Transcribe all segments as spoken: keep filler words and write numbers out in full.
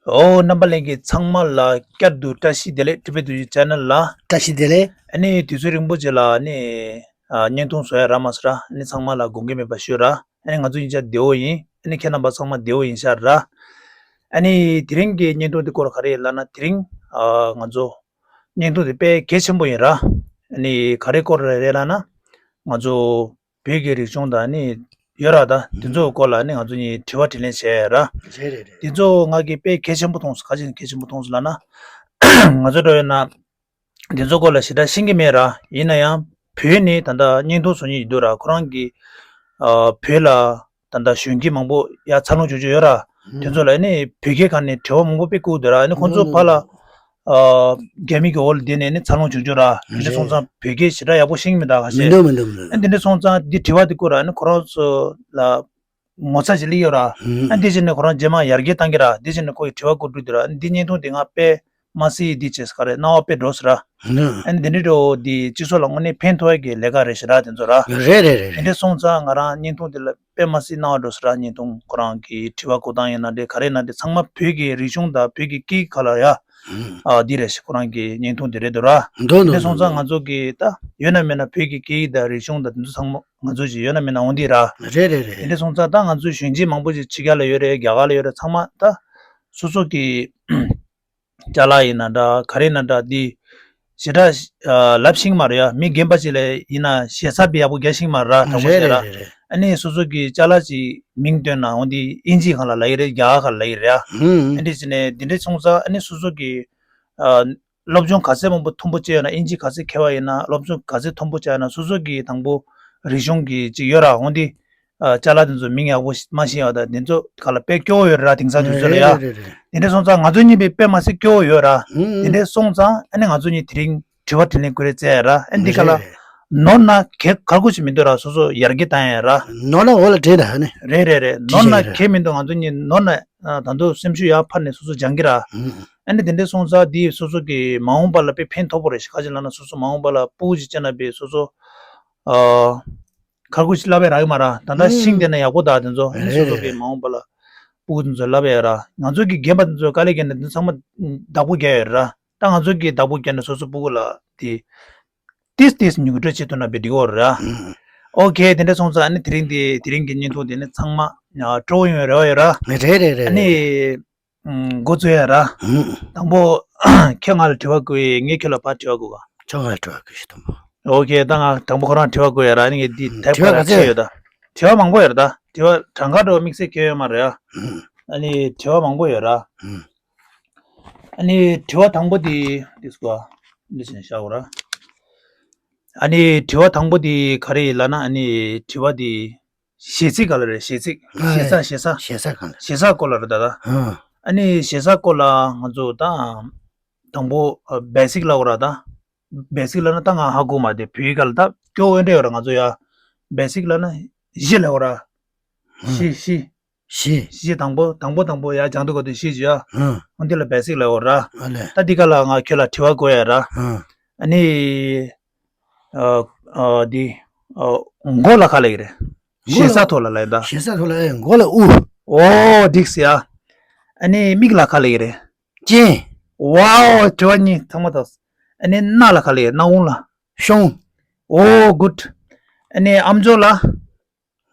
ཨོ། རྣམ་པ་ལྷན་རྒྱས་ཚང་མ་ལ་བསྐྱར་དུ་བཀྲ་ཤིས་བདེ་ལེགས། ཊི་བི་དུས་ཆེན་ཆེ་ནལ་ལ། བཀྲ་ཤིས་བདེ་ལེགས། ཨ་ནི་དུས་ཚོད་རིང་པོ་ཅིག་ལ་ཨ་ནི་ཨ་བརྙན་ཐུང་བཟོ་ཡ་རག་མ་སོང་ར། ཨ་ནི་ཚང་མ་ལ་དགོངས་འགལ་མེད་པ་ཞུ་ར། ཨ་ནི་ང་ཚོ་ཡིན་ཆ་བདེ་བོ་ཡིན། ཨ་ནི་ཁྱེད་རྣམ་པ་ཚང་མ་བདེ་བོ་ཡིན་ཤག་ར། ཨ་ནི་དེ་རིང་གི་བརྙན་ཐུང་དེ་སྐོར་ག་རེ་ཡིན་ལབ་ན། དེ་རིང་ཨ་ང་ཚོ་བརྙན་ཐུང་དེ་དཔེ་གལ་ཆེན་པོ་ཡིན་ར། ཨ་ནི་ག་རེ་སྐོར་རེད་ལབ་ན། ང་ཚོ་བོད་ཀྱི་རིག་གཞུང་དང་ནི་ཡོད་ར། ད་དེ་ཚོ་སྐོར་ལ་ནི་ང་ཚོ་གཉིས་དྲི་བ་དྲིས་ལན་བྱས་ར། རེད་རེད་རེད། དེ་ཚོ་ང་གིས་དཔེ་གལ་ཆེན་པོ་མཐོང་སོང་། ག་ཅི་གལ་ཆེན་པོ་མཐོང་སོང་ལབ་ན། ང་ཚོ་འགྲོ་ཡོད་ན་དེ་ཚོ་སྐོར་ལ་ཞེ་དྲག་ཤེས་ཀྱི་མེད་ར། ཡིན་ན་ཡང་བོད་ནས་ད་ལྟ་བརྙན་ཐུང་བཟོ་མཁན་ཡོད་འདུག་ར། ཁོ་རང་གིས་ཨ་བོད་ལ་ད་ལྟ་གཞོན་སྐྱེས་མང་པོ་ཡར་འཚར་ལོངས་བྱུང་བྱུང་ཡོད་ར། དེ་ཚོ་ལ་ནི་བོད་སྐད་སྒང་ནས་དྲི་བ་མང་པོ་དཔེ་བསྐུར་འདུག་ར། ནི་ཁོང་ཚོ་ཕར་ལ་ཨ་རྒྱ་མི་གི་འོག་ལ་བསྡད་ནས་ནི་འཚར་ལོངས་བྱུང་བྱུང་ར། དེ་འདྲ་སོང་ཙང་བོད་སྐད་ཞེ་དྲག་ཡག་པོ་ཤེས་ཀྱི་མི་འདུག་ག་ཤེས། མི་འདུག་མི་འདུག་མི་འདུག་ཨ་དེ་འདྲ་སོང་ཙང་འདི་དྲི་བ་འདི་བསྐུར་ར། ནི་ཁོ་རང་ཚོ་ལ་ངོ་ཚ་ཞིག་སླེབས་ཡོད་ར། ཨ་དེ་བྱས་ནས་ཁོ་རང་རྗེས་མ་ཡར་རྒྱས་བཏང་གི་ར། དེ་བྱས་ནས་ཁོ་ཡི་དྲི་བ་བསྐུར་འགྲོ་འདུག་ར། ཨ་འདི་བརྙན་ཐུང་འདི་ང་དཔེ་མ་སྲིད་འདི་བྱས་ག་རེ་སྣང་བ་དཔེ་འགྲོ་སོང་ར། ཨ་འདི་འདྲ་འགྲོ་འདི་སྤྱི་ཚོགས་ལ་དངོས་གནས་ཕན་ཐོགས་ཡ་གི་ལས་ཀ་རེད་ཤག་ར། དེ་ཚོ་ར། རེད་རེད་རེད་དེ་རེད། འདྲ་སོང་ཙང་ང་རང་བརྙན་ཐུང་འདི་ལ་དཔེ་མ་སྲིད་སྣང་བ་འགྲོ་སོང་ར། བརྙན་ཐུང་ཁོ་རང་གི་དྲི་བ་བསྐུར་སྟངས་ཡིན་ན་འདྲ། ག་རེ་ཡིན་ན་འདྲ། ཚང་མ་བོད་ཀྱི་རིག་གཞུང་དང་བོད་ཀྱི་སྐད་ཡིག་སྒང་ལ་ཡ། ཨ་འདི་རེད་ཤག་ཁོ་རང་གི་བརྙན་ཐུང་འདི་རེད་འདུག་ར། འདུག་འདུག་འདུག་འདུག་སོང་ཙང་ང་ཚོ་གི་ད་ཡོད་ན་མེད་ན་བོད་ཀྱི་སྐད་ཡིག་དང་རིག་གཞུང་དང་དེ་ཚོ་ཚང་མ་ང་ཚོ་ཞིག་ཡོད་ན་མེད་ན་འོང་འདི་ར། རེད་རེད་རེད། དེ་འདྲ་སོང་ཙང་ད་ང་ཚོའི་གཞོན་སྐྱེས་མང་པོ་ཞིག་ཕྱི་རྒྱལ་ལ་ཡོད་རེད། རྒྱ་གར་ལ་ཡོད་རེད། ཚང་མ་ད་སོ་སོ་གི་ཅ་ལག་ཡིན་ན་འདྲ། ག་རེ་ཡིན་ན་འདྲ། འདི་ཞེ་དྲག་ཨ་ལབ་ཤེས་མ་རེད་ཡ། མི་རྒན་པ་ཅིག་ལ་ཡིན་ན་ཞེ་ས་དཔེ་ཡག་པོ་རྒྱག་ཤེས་མ་རེད་ར། དྲང་པོ་རེད་བཤད་ར། རེད་རེད། ཨ་ནི་སོ་སོ་གི་ཅ་ལག་ཅིག་མིང་བཏོན་ན་འོ་འདི་དབྱིན་ཇི་སྒང་ལ་ལབ་ཀྱི་རེད། རྒྱ་གར་སྒང་ལ་ལབ་ཀྱི་རེད་ཡ། ཨ་འདི་བྱས་ནས་འདི་འདྲ་སོང་ཙང་ཨ་ནི་སོ་སོ་གི་ཨ་སློབ་སྦྱོང་ག་ཚད་མང་པོ་མཐོན་པོ་བྱས་ཡོད་ན། དབྱིན་ཇི་ག་ཚད་མཁས་པ་ཡིན་ན། སློབ་སྦྱོང་ག་ཚད་མཐོན་པོ་བྱས་ཡོད་ན། སོ་སོ་གི་དང་པོ་རིག་གཞུང་གི་ཅིག་ཡོད་ར། འོ་འདི་ཨ་ཅ་ལག་དེ་ཚོ་མིང་ཡག་པོ་མ་ཤེས་ཡ། ད་དེ་ཚོ་ག་ལ་དཔེ་སྐྱོ་བོ་ཡོད་ར། དེང་སང་དུས་ཚོད་ལ་ཡ། རེད་རེད་རེད། དེ་འདྲ་སོང་ཙང་ང་ཚོ་གཉིས་པའི་དཔེ་མ་སྲིད་སྐྱོ་བོ་ཡོད་ར། ཨུམ། དེ་འདྲ་སོང་ཙང་ཨ་ནི་ང་ཚོ་གཉིས་དེ་རིང་དྲི་བ་དྲིས་ལན་བསྐུར་རེ་བཙལ་ཡ་ར། ཨ་འདི་ག་ལ་རེད་རེད། ནོར་ན་གལ་གལ་ཁུར་ཞིག་མི་འདུག་ར། སོ་སོ་ཡར་རྒྱས་བཏང་ཡ་ར། ནོར་ན་འོག་ལ་བྲེལ་ད་ནི། རེད་རེད་རེད། ནོར་ན་གལ་མི་འདུག་ང་ཚོ་གཉིས་ནོར་ན་ཨ་ད་དུང་སེམས་ཤུགས་ཡར་འཕར་ནས་སོ་སོ་སྦྱང་གི་ར། ཨུམ། ཨ་ནི་དེ་འདྲ་སོང་ཙང་འདི་སོ་སོ་གི་མ་འོངས་པ་ལ་དཔེ་ཕན་ཐོགས་པོ་རེད་ཤག་ག་ཅི་ལབ་ན་སོ་སོ་མ་འོངས་པ་ལ་སྤུ་གུ་ཅིག་སྐྱེས་ན་དཔེ་སོ་སོ་ཨ་ཁ་ཁུ་ཅིག་བསླབ་ཡ་རག་གི་མ་ར། ད་ལྟ་ཤེས་བསྡད་ན་ཡག་པོ་ད། དེ་ཚོ་ཨ་ནི་སོ་སོ་གི་མ་འོངས་པ་ལ་སྤུ་གུ་དེ་ཚོ་བསླབ་ཡ་ར། ང་ཚོ་གི་རྒན་པ་དེ་ཚོ་དཀའ་ལས་བརྒྱབ་ནས་དེ་ཚང་མ་བདག་པོ་རྒྱག་ཡ་ར། ད་ང་ཚོ་གི་བདག་པོ་རྒྱག་ནས་སོ་སོ་སྤུ་གུ་ལ་དེ་ཏིས་ཏིས་མྱུར་སྐྱོབ་བྱེད་ཐུབ་ན་དཔེ་འགྲིག་གོ་ར། ཨོ་ཁེ། དེ་འདྲ་སོང་ཙང་ཨ་ནི་དེ་རིང་དེ་དེ་རིང་གི་བརྙན་ཐུང་དེ་ནི་ཚང་མ་སྤྲོ་པོ་ཡོང་བའི་རེ་བ་ཡོད་ར། རེད་རེད་རེད། ཨ་ནི་འགོ་འཛུགས་ཡ་ར། ཨུམ། དང་པོ་ཁྱོད་ང་ལ་དྲི་བ་བཀོད་ཡས། ངས་ཁྱོད་ལ་ཕར་དྲི་བ་བཀོད་ག་ཁྱོད་ང་ལ་དྲི་བ་བཀོད་ཤིག་དང་པོ། ཨོ་ཁེ། ད་ང་དང་པོ་ཁོ་རང་དྲི་བ་བཀོད་ཡ་ར། ཨ་ནི་ངས་འདི་ཨུམ། དེབ་དྲི་བ་ཁ་ལ་ག་ཚད་ཡོད་ད། དྲི་བ་མང་པོ་ཡོད་ར་ད། དྲི་བ་གྲངས་ཀ་འདྲ་བོ་དམིགས་བསལ་ཁྱོད་ཡོད་མ་རེད་ཨ། ཨུམ། ཨ་ནི་དྲི་བ་མང་པོ་ཡོད་ར། ཨུམ། ཨ་ནི་དྲི་བ་དང་པོ་དེ་འདི་སྐོར་འདི་བྱས་ནས་བཞག་གོ་ར། ཨ་ནི་དྲི་བ་དང་པོ་དེ་ག་རེ་ཡིན་ལབ་ན། ཨ་ནི་དྲི་བ་དེ་གཞས་ཚིག་ག་ལ་རེད། གཞས་ཚིག་ཨ། ཞེ་ས་ཞེ་ས། ཞེ་ས་གང་ལ། ཞེ་ས་སྐོར་ལ་རེད་ད་ད། ཨ། ཨ་ནི་ཞེ་ས་སྐོར་ལ་ང་ཚོ་ད་དང་པོ་ཨ་བེ་སིག་ལབ་དགོས་ར་ད། བེ་སིག་ལབ་ན་ད་ང་ཧ་གོ་མ་དེ་བོད་ཡིག་ག་ལ་ད་སྐྱོ་བོ་འདྲ་ཡོད་ར། ང་ཚོ་ཡ་བེ་སིག་ལབ་ན་གཞི་ལབ་དགོས་ར། ཨ། གཞི་གཞི། གཞི། གཞི་དང་པོ་དང་པོ་དང་པོ་ཡ་སྦྱང་དུས་ག་དུས་གཞི་བྱོས་ཡ། ཨ། འོ་འདི་ལ་བེ་སིག་ལབ་དགོས་ར། ཨ་ལས། ད་འདི་ག་ལ་ང་ཁྱོད་ལ་དྲི་བ་བཀོད་ཡ་ར། ཨ། ཨ་ནི། ཨ་ཨ་འདི། ཨ་མགོ་ལ་ག་ལབ་ཀྱི་རེད། མགོ་ལ། ཞེ་ས་ཐོག་ལ་ལབ་ཡ། མགོ་ལ་ཨུ། ཨོ་འགྲིག་སོང་ཡ། ཨ་ནི་མིག་ལ་ག་ལབ་ཀྱི་རེད། སྤྱན། ཝའོ་དྲི་བ་གཉིས་ཚང་མ་ཐོབ། ཨ་ནི་སྣ་ལ་ག་ལབ་ཀྱི། སྣ་ཁུང་ལ། གཤོང་། ཨོ་གུཌ། ཨ་ནི་ཨམ་ཅོག་ལ།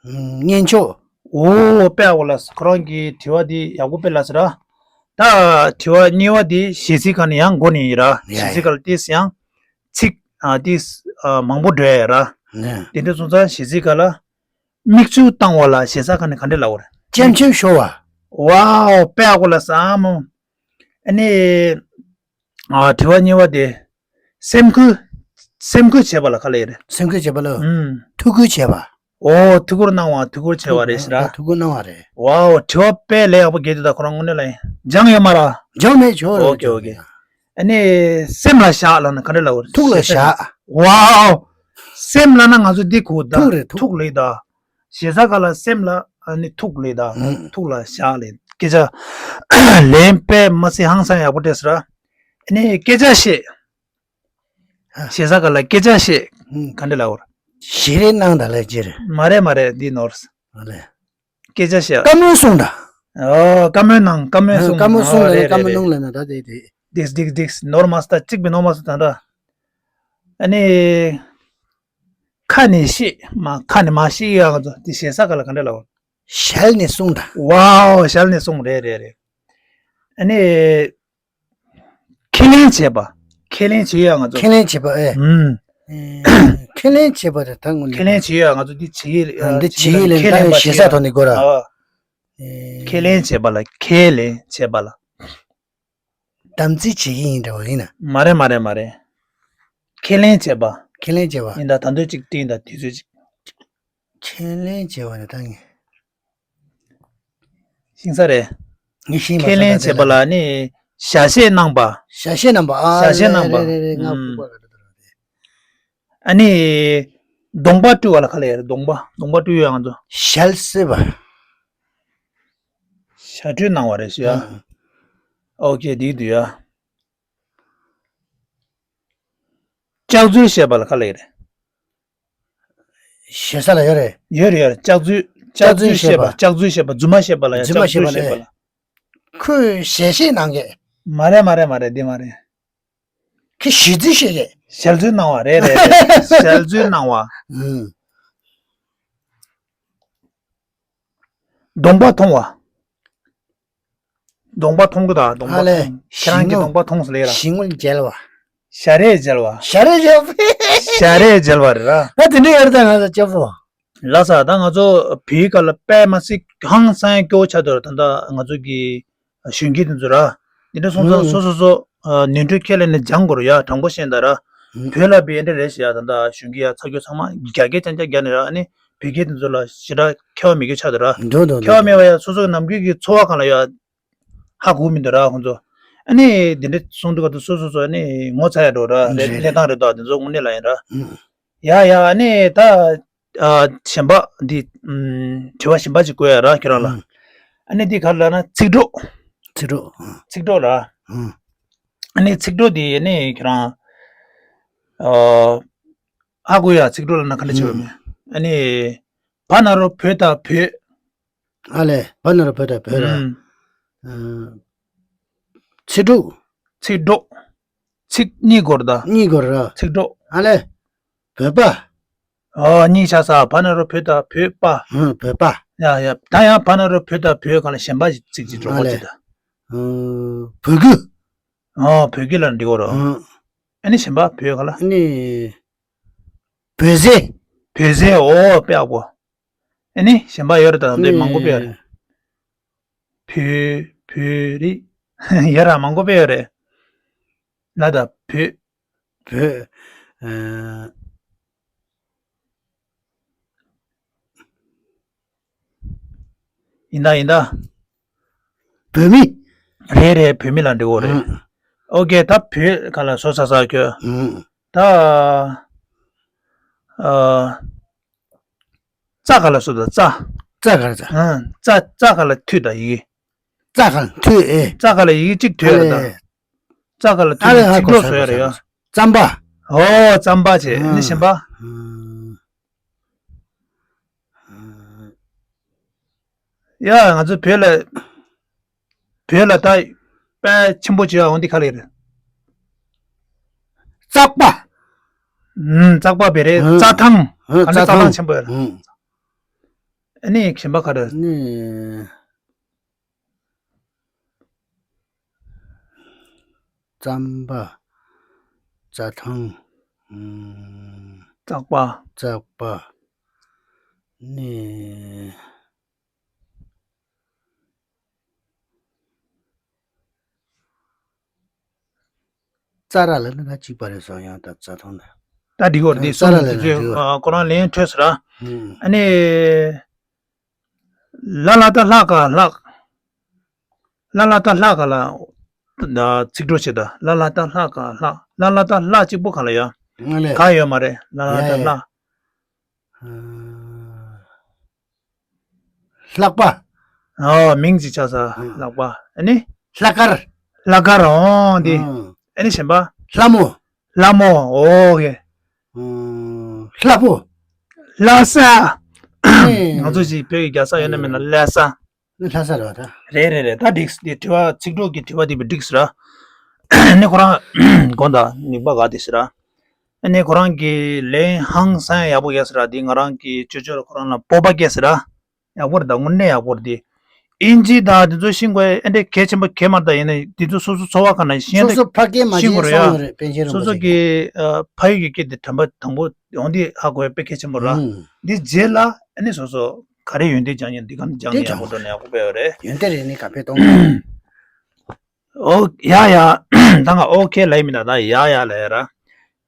སྙན་ཅོག་ཨོ་དཔེ་ཡག་པོ་ལབ་སོང་། ཁོ་རང་གི་དྲི་བ་འདི་ཡག་པོ་དཔེ་ལབ་སོང་ར། ད་དྲི་བ་གཉིས་པ་འདི་གཞས་ཚིག་ག་ནས་ཡང་འགོ་ནས་ཡིན་ར། ཡ་གཞས་ཚིག་ཡ། ག་ལ་ཏིས་ཡང་ཚིག་ཨ་ཏིས་ཨ་མང་པོ་འགྲོ་ཡ་ར། ནས། དེ་འདྲ་སོང་ཙང་གཞས་ཚིག་ག་ལ་མིག་ཆུ་བཏང་བ་ལ་ཞེ་ས་ག་ནས་ག་འདྲ་ལབ་དགོས་རེད། སྐྱེམས་ཆུ་ཤོར་བ། ཝའོ་དཔེ་ཡག་པོ་ལབ་སོང་ཨ་མོ། ཨ་ནི། ཨ་དྲི་བ་གཉིས་པ་དེ། སེམས་ཁུར། སེམས་ཁུར་བྱེད་པ་ལ་ག་ལབ་ཀྱི་རེད། སེམས་ཁུར་བྱེད་པ་ལ། ཨུམ། ཐུགས་ཁུར་བྱེད་པ། ཨོ་ཐུགས་ཁུར་གནང་བ། ཐུགས་ཁུར་བྱེད་པ་རེད་ཟེར་ར། ཐུགས་ཁུར་གནང་བ་རེད། ཝའོ་དྲི་བ་དཔེ་ལས་ཡག་པོ་རྒྱག་འདུག་ད་ཁོ་རང་དངོས་གནས་ལ་སྦྱངས་ཡོད་མ་ར། སྦྱངས་མེད་ཆོག་རེད། ཨོ་ཁེ་ཨོ་ཁེ། ཨ་ནི་སེམས་ལ་བཞག་ལབ་ན་ག་འདྲ་ལབ་དགོས་རེད། ཐུགས་ལ་བཞག་ཝའོ། སེམས་ལབ་ན་ང་ཚོ་འདི་གོ་ད། ཐུགས་རེད་ཐུགས། ཐུགས་ལབ་ད། ཞེ་ས་ག་ལ་སེམས་ལ་ཨ་ནི་ཐུགས་ལབ་ད། ཨང་། ཐུགས་ལ་བཞག་ལབ། སྐད་ཆ་ལན་དཔེ་མ་སྲིད་ཧང་སང་ཡག་པོ་སྤྲད་སོང་ར། ཨ་ནི་སྐད་ཆ་བཤད། ཨ། ཞེ་ས་ག་ལ་སྐད་ཆ་བཤད། ཨང་། ག་འདྲ་ལབ་དགོས་རེད། ཞེ་རེ་གནང་དང་ལབ་ཀྱི་རེད། མ་རེད་མ་རེད་འདི་ནོར། ཨ་ལས། སྐད་ཆ་བཤད། བཀའ་མོལ་གསུངས་དང་། ཨོ། བཀའ་མོལ་གནང་། བཀའ་མོལ་གསུང་། བཀའ་མོལ་གསུང་ཨོ། ལབ་ན། རེད་བཀའ་མོལ། རེད། གནང་ལབ་ན་ད་དེ་དེ། འདིགས་འདིགས་འདིགས། ནོར་མ་སོང་། ད་གཅིག་པའི་ནོར་མ་སོང་། ད་ད། ཨ་ནི། ཁ་ནས་བཤད་མ། ཁ་ནས་མ་བཤད་ཡ། ང་ཚོ་འདི་ཞེ་ས་ག་ལ་ག་འདྲ་ལབ། ཞལ་ནས་གསུངས་དང་། ཝའོ། ཞལ་ནས་གསུངས། རེད་རེད་རེད། ཨ་ནི། ཁས་ལེན་བྱེད་པ། ཁས་ལེན་བྱེད་ཡ་ང་ཚོ། ཁས་ལེན་བྱེད་པ། ཨེ། ཨུམ། ཁས་ལེན་བྱེད་པ་དེ་ད་དངོས་གནས། ཁས་ལེན་བྱེད་ཡ་ང་ཚོ་འདི་བྱེད་ཡིག་ཨ། འདི་བྱེད་ཡིག་ལས། ཁས་ལེན་པ། ཞེ་ས་ཐོག་ནས་དགོས་ར། ཨ། ཨེ། ཁས་ལེན་བྱེད་པ་ལ། ཁས་ལེན་བྱེད་པ་ལ། དམ་ཚིག་བྱེད་ཀྱི་ཡིན་འདྲ་བ་ཡིན་ན། མ་རེད་མ་རེད་མ་རེད། ཁས་ལེན་བྱེད་པ། ཁས་ལེན་བྱེད་པ་ཡིན་ད། ད་དུང་གཅིག་བསྟན་ད། དུས་ཚོད་ཅིག་ཁས་ལེན་བྱེད་པ་ནི་ད་ངས། ཤེས་ས་རེད། ངས་ཤེས་མ་ཁས་ལེན་བྱེད་པ་ལ་ནི་ཞལ་བཞེས་གནང་པ། ཞལ་བཞེས་གནང་པ། ཨ། ཞལ་བཞེས་གནང་པ། རེད་རེད་རེད། ང་ཨུམ། ཁུག་པ་ག་རེ་འདུག་རེད། ཨ་ནི། གདོང་པ་བཀྲུ་བ་ལ་ག་ལ་ཡ་རེད། གདོང་པ། གདོང་པ་བཀྲུ་ཡ་ང་ཚོ། ཞལ་བསིལ་བ། ཞལ་བཀྲུ་གནང་བ་རེད་ཞུ་ཡ། ཨ། ཨོ་ཁེ། འགྲིག་འདུག་ཡ། ལྕགས་འཛུལ་བཤད་པ་ལ་ག་ལ་ཡ་རེད། ཞེ་ས་ལ་ཡོད་རེད། ཡོད་རེད་ཡོད་རེད། ལྕགས་འཛུལ། ལྕགས་འཛུལ་བཤད་པ། ལྕགས་འཛུལ་བཤད་པ། རྫུན་མ་བཤད་པ་ལ་ཡ། ལྕགས་འཛུལ་བཤད་པ་ལ། ཁོས་ཞལ་བཞེས་གནང་གས། མ་རེད་མ་རེད་མ་རེད། འདི་མ་རེད། ཁོས་ཞལ་རྫུན་བཤད་གས། ཞལ་རྫུན་གནང་བ། རེད་རེད་རེད། ཞལ་རྫུན་གནང་བ། ཨུམ། གདོང་པ་མཐོང་བ། གདོང་པ་མཐོང་གི་ད། གདོང་པ་ཨ་ལས། མཐོང་། ཁྱེད་རང་གི་གདོང་པ་མཐོང་ཟེར་ལེ་ར། ཞལ་ངོ་མཇལ་བ། ཞལ་རས་མཇལ་བ། ཞལ་རས་མཇལ་བ། ཞལ་རས་མཇལ་བ་རེད་ར། ད་དེ་འདྲ་ཡོད་རེད་ད་ང་ཚོ་སྐྱབས་པོ། ལགས་སོ། ད་ང་ཚོ་བོད་སྐད་ལ་དཔེ་མ་སྲིད་ཧང་སང་སྐྱོ་བོ་ཆགས་འདུག་ར། ད་ལྟ་ང་ཚོ་གི་གཞོན་སྐྱེས་དེ་ཚོ་ར། འདི་འདྲ་སོང་ཙང་ཨུ། སོ་སོ་སོ་ཨ། ནོར་འཁྲུལ་ཁས་ལེན་ནས་སྦྱང་དགོས་རེད་ཡ། དྲང་པོ་བཤད་ད་ར། ཨུ། བོད་ལ་བས་འདྲ་རེད་ཞེས་ཡ། ད་ལྟ་གཞོན་སྐྱེས་ཡ་ཚ་རྒྱུ་ཚང་མ་རྒྱ་སྐད་རྐྱང་རྐྱང་རྒྱག་ནས་ར། ཨ་ནི་བོད་སྐད་དེ་ཚོ་ལ་ཞེ་དྲག་མཁས་པ་མེད་རྒྱུ་ཆགས་འདུག་ར། འགྲོ་འགྲོ་མཁས་པ་འགྲོ། མེད་པ་ཡ། སོ་སོ་ནམ་རྒྱུན་གྱི་འཚོ་བ་སྒང་ལ་ཡ་ཧ་གོ་མི་འདུག་ར་ཁོང་ཚོ། ཨ་ནི་དེ་འདྲ་གསུང་དུས་ག་དུས་སོ་སོ་སོ་ཨ་ནི་ངོ་ཚ་ཡ་འགྲོ་ར། རེད་རེད། གནས་སྟངས་རེད་དོ། དེ་ཚོ་དངོས་གནས་ལ་ཡིན་ར། ཨུ། ཡ་ཡ། ཨ་ནི་ད། ཨ། གཞན་པ་འདི། ཨམ། དྲི་བ་གཞན་པ་ཅིག་བཀོད་ཡ་ར་ཁྱེད་རང་ལ། ཨུ། ཨ་ནི་འདི་ག་ལབ་ན་ཚིག་གྲོགས། ཚིག་གྲོགས། ཨུ། ཚིག་གྲོགས་ར། ཨུ། ཨ་ནི་ཚིག་གྲོགས་འདི་ཨ་ནི་ཁྱེད་རང་། ཨ། ཧ་གོ་ཡ། ཚིག་གྲོགས་ལབ་ན་ག་འདྲ་བྱེད་པ་མེད། ཨུ། ཨ་ནི། བ་ན་རོ་བོ་ད་བོད། ཨ་ལས། བ་ན་རོ་བོ་ད་བོད་ར། ཨུ། ཨ། ཚིག་གྲོགས། ཚིག་གྲོགས། ཚིག་གཉིས་སྐོར་ད། གཉིས་སྐོར་ར། ཚིག་གྲོགས། ཨ་ལས། བོད་པ། ཨོ། གཉིས་ཆགས་ས། བ་ན་རོ་བོ་ད་བོད་པ། ཨ། བོད་པ། ཡ་ཡ། ད་ཡང་བ་ན་རོ་བོ་ད་བོད་སྒང་ལ་གཞན་པ་ཞིག་ཚིག་ཅིག་གྲོགས་པོ་ཅིག་ད། ཨ། བོད་གོས། ཨོ། བོད་གོས་ལ་འགྲིག་གོ་ར། ཨ། ཨ་ནི་གཞན་པ་བོད་ག་ལ། ཨ་ནི། བོད་ཟས། བོད་ཟས། ཨོ། དཔེ་ཡག་པོ། ཨ་ནི་གཞན་པ་ཡོད་རེད་ད། འདི་མང་པོ་དཔེ་ཡོད་རེད། བོད། བོད་རིགས། ཡོད་ར། མང་པོ་དཔེ་ཡོད་རེད། ལ་ད་བོད། བོད། ཨ། ཡིན་ད་ཡིན་ད། བོད་མི། རེད་རེད། བོད་མི་ལ་འགྲིག་གོ་རེད། ཨ། ཨོ་ཁེ། ད་བོད་ག་ལ་བཟོ་ཚར་ཚར་ཁྱོད། ཨ། ད། ཨ། ཙ་ག་ལ་བཟོ་ད་ཙ། ཙ་ག་ལ་ཙ། ཨ། ཙ། ཙ་ག་ལ་མཐུད་ད་ཡི་གེ། ཙ་ག་ལ་མཐུད། ཨེ། ཙ་ག་ལ་ཡི་གེ་གཅིག་མཐུད་རེད་ད། ཨ་ལས། ཙ་ག་ལ་མཐུད། ཨ་ལས། ཚིག་གྲོགས་བཟོ་ཡ་རེད་ཡ། རྩམ་པ། ཨོ། རྩམ་པ་བྱས། ཨ་ནི་གཞན་པ། ཨ། ཡ། ང་ཚོ་བོད་ལ། བོད་ལ་ད་དཔེ་ཆེན་པོ་བྱེད་ཡ་འོ་འདི་ག་ལ་ཡོད་རེད། རྩག་པ། ཨུམ། རྩག་པ་བེ་རེད། ཨུམ། རྩྭ་ཐང་། ཨུམ། ཨ་ནི་རྩྭ་ཐང་ཆེན་པོ་ཡོད་རེད། ཨུམ། ཨ་ནི་གཞན་པ་ག་རེ། ཨ་ནི། རྩམ་པ། རྩྭ་ཐང་། ཨུམ། རྩག་པ། རྩག་པ། ནི། རྩྭ་ར་ལ་ནི་ད་གཅིག་པ་རེད་སོང་ཡང་ད་རྩྭ་ཐང་ན། ད་འགྲིག་གོ་རེད། ཨ། རྩྭ་ར་ལ་ན་འགྲིག་གོ། ཁོ་རང་ལན་འཕྲོད་ཟེར་ར། ཨུམ། ཨ་ནི། ལ་ལ་ད་ལྷ་ཀ་ལྷག་ལ་ལ་ད་ལྷག་ག་ལ། ཚིག་གྲོགས་བྱེད་ད། ལ་ལ་ད་ལྷག་ག་ལྷག་ལ་ལ་ད་ལྷག་གཅིག་པོ་ག་ལ་ཡ། ང་ལས། ག་ཡོད་མ་རེད། ལ་ལ་ད་ཡ་ཡ། ལྷག་ཨ། ལྷག་པ། ཨོ། མིང་ཅིག་ཆགས་ས། ཨ། ལྷག་པ། ཨ་ནི། ལྷག་དཀར། ལྷག་དཀར། ཨོ་འདི། ཨ། ཨ་ནི་གཞན་པ། ལྷ་མོ། ལྷ་མོ། ཨོ་ཁེ། ཨ། ལྷ་ཕོ། ལྷ་ས། ཨེ། ང་ཚོ་ཅིག་བོད་ཀྱི་རྒྱལ་ས་ཡོད་ན་མེད་ན་ལྷ་ས། ནི་ལྷ་ས་རེད་བ་ད། རེད་རེད་རེད། ད་འགྲིགས་འདི་དྲི་བ་ཚིག་གྲོགས་ཀྱི་དྲི་བ་འདི་བི་འགྲིགས་ར། ནི་ཁོ་རང་དགོངས་དག་ནི་པ་ག་དེ་ཟེར་ར། ནི་ཁོ་རང་གི་ལན་ཧང་སང་ཡག་པོ་ཡོད་ཟེར་ར། འདི་ང་རང་གི་ཅོ་ཅོ་ལ་ཁོ་རང་ལ་སྤོབས་པ་སྐྱེས་ཟེར་ར། ཡག་པོ་རེད་ད། དངོས་གནས་ཡག་པོ་རེད་འདི། ཨིན་ཇི་དང་དེ་ཚོ་ཤེས་དགོས་ཨེ་འདྲས་གལ་ཆེན་པོ་གལ་མ་རེད་ད། ཡིན་ན་དེ་ཚོ་སོ་སོ་འཚོ་བ་ག་ན་ཤེས་སོ་སོ་ཕ་སྐད་མ་ཤེས་བརྗེད་དགོས་རེད་ཡ། སོང་རེད་པཎ་ཆེན་རིན་སོ་པོ་སོ་ཆེ་གི་ཨ་ཕ་ཡུལ་གྱི་སྐད་དེ་དྲན་པ་དང་པོ་ཡོང་དེ་ཧ་གོ་ཡ་དཔེ་གལ་ཆེན་པོ་ར། ཨུམ། འདི་རྗེས་ལ་ཨ་ནི་སོ་སོ་ག་རེ་ཡོན་ཏན་སྦྱང་ཡོད་འདི་ག་ནས་སྦྱང་ཡོད་ཡག་པོ་འགྲོ་ནས་ཡག་པོ་དཔེ་ཡོད་རེད། ཡོན་ཏན་རེད་ནི་ག་ཕེ་གཏོང་། ཨོ་ཡ་ཡ། ད་ང་ཨོ་ཁེ་ལབ་ཡིན་མིན་ད་ད་ཡ་ཡ་ལབ་ཡ་ར།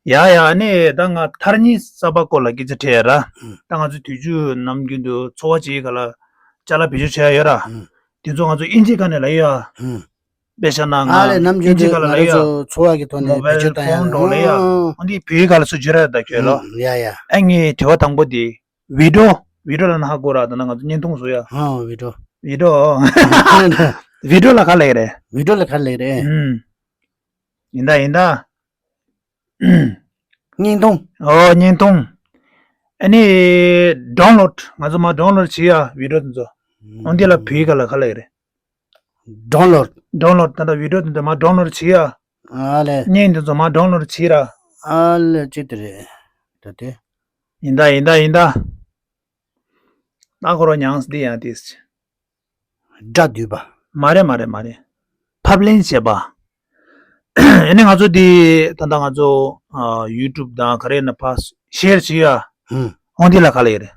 ཡ་ཡ་ཨ་ནི་ད་ང་ཐར་ཉི་ས་པ་སྐོར་ལ་སྐད་ཆ་དྲིས་ཡ་ར། ཨུམ། ད་ང་ཚོ་དུས་རྒྱུན་ནམ་རྒྱུན་དུ་འཚོ་བ་བྱེད་ཡི་ག་ལ་ཅ་ལག་བེད་སྤྱོད་བྱེད་ཡ་ཡོད་ར། ཨུམ། དེ་ཚོ་ང་ཚོ་ཨིན་ཇི་ག་ནས་ལབ་ཡོད་ཨ། ཨུམ། དཔེ་བཞག་ན་ང་ཨ་ལས་ནམ་རྒྱུན་ཨིན་ཇི་དུ་ག་ལ་ང་ལབ་ཡོད་ཨ། ཚོ་འཚོ་བ་གི་ཐོག་ནས་བེད་མོ་བལ་སྤྱོད་བཏང་ཡ་ཕོན་འགྲོ་ལབ་ཡ། ཨོ། འོ་འདི་བོད་ཡིག་ག་ལ་སུ་བརྗོད་ར་ད་ཁྱོད་ལོ། ཨུམ། ཡ་ཡ། ཨ་ངའི་དྲི་བ་དང་པོ་དེ། བི་ཌིའོ། བི་ཌིའོ་ལབ་ན་ཧ་གོ་ར། ད་ནང་ང་ཚོ་བརྙན་ཐུང་བཟོ་ཡ། ཧ་བི་ཌིའོ། བི་ཌིའོ། བི་ཌིའོ་ལ་ག་ལབ་རེད། བི་ཌིའོ་ལ་ག་ལབ་རེད། ཨུམ། ཡིན་ད་ཡིན་ད། བརྙན་ཐུང་། ཨོ་བརྙན་ཐུང་། ཨ་ནི་ཌའུན་ལོཌ། ང་ཚོ་མ་ཌའུན་ལོཌ་བྱེད་ཡ་བི་ཌིའོ་དེ་ཚོ། ཨོ་འདི་ལ་བོད་ཡིག་ག་ལ་ག་ལབ་རེད། ཌའུན་ལོཌ། ཌའུན་ལོཌ། ད་ལྟ་བི་ཌིའོ་དེ་ཚོ་མ་ཌའུན་ལོཌ་བྱེད་ཡ། ཨ་ལས། བརྙན་དེ་ཚོ་མ་ཌའུན་ལོཌ་བྱེད་ར། ཨ་ལས་ཅི་དེ་རེད། ད་དེ། ཡིན་ད་ཡིན་ད་ཡིན་ད། ད་ཁོ་རང་ཉངས་འདི་ཡང་དེ། སྒྲ་བསྡུས་པ། མ་རེད་མ་རེད་མ་རེད། ཕབ་ལེན་བྱེད་པ། ཨ་ནི་ང་ཚོ་འདི་ད་ལྟ་ང་ཚོ་ཨ་ཡུ་ཊུབ་དང་ག་རེ་ན་ཕར་ཤེར་བྱེད་ཡ། ཧུམ། འོང་འདི་ལ་ག་ལ་ཡོད་རེད།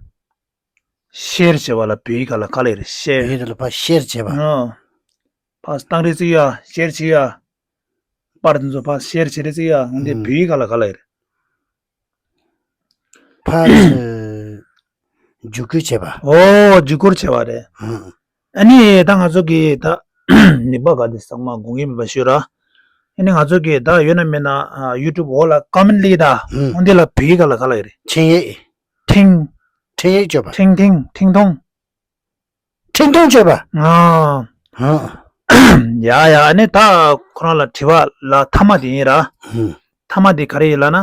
ཤེར་བྱེད་པ་ལ་བོད་ཡིག་ག་ལ་ག་ལ་ཡོད་རེད། ཤེར། བོད་ཡིག་ལ་ཕར་ཤེར་བྱེད་པ། ཨོ། ཕར་སྟངས་རེ་བརྩི་ཡ་ཤེར་བྱེད་ཡ། པར་དེ་ཚོ་ཕར་ཤེར་བྱེད་རེ་བརྩི་ཡ། འོང་འདི་ཧུམ། བོད་ཡིག་ག་ལ་ག་ལ་ཡོད་རེད། ཕར་ཚུར་བརྒྱུད་སྐུལ་བྱེད་པ། ཨོ་བརྒྱུད་སྐུལ་བྱེད་པ་རེད། ཧུམ། ཨ་ནི་ད་ང་ཚོ་གི་ད་ནི་པ་ག་དེ་ཚང་མ་དགོངས་ཀྱི་མེད་པ་ཤོད་ར། ཨ་ནི་ང་ཚོ་གི་ད་ཡོད་ན་མེད་ན་ཨ་ཡུ་ཊུབ་འོག་ལ་ཀོ་མེན་ཊི་ལི་ད། ཧུམ། འོ་འདི་ལ་བོད་ཡིག་ག་ལ་ག་ལ་ཡོད་རེད། འཕྲིན་ཡིག་ཁྲིང་། འཕྲིན་ཡིག་བརྗོད་པ། ཁྲིང་ཁྲིང་ཁྲིང་ཐུང་། ཁྲིང་ཐུང་བརྗོད་པ། ཨ། ཧུམ། ཡ་ཡ་ཨ་ནི་ད་ཁོ་རང་ལ་དྲི་བ་ལ་མཐའ་མ་དེ་ཡིན་ར། ཧུམ། མཐའ་མ་དེ་ག་རེ་ཡིན་ལབ་ན།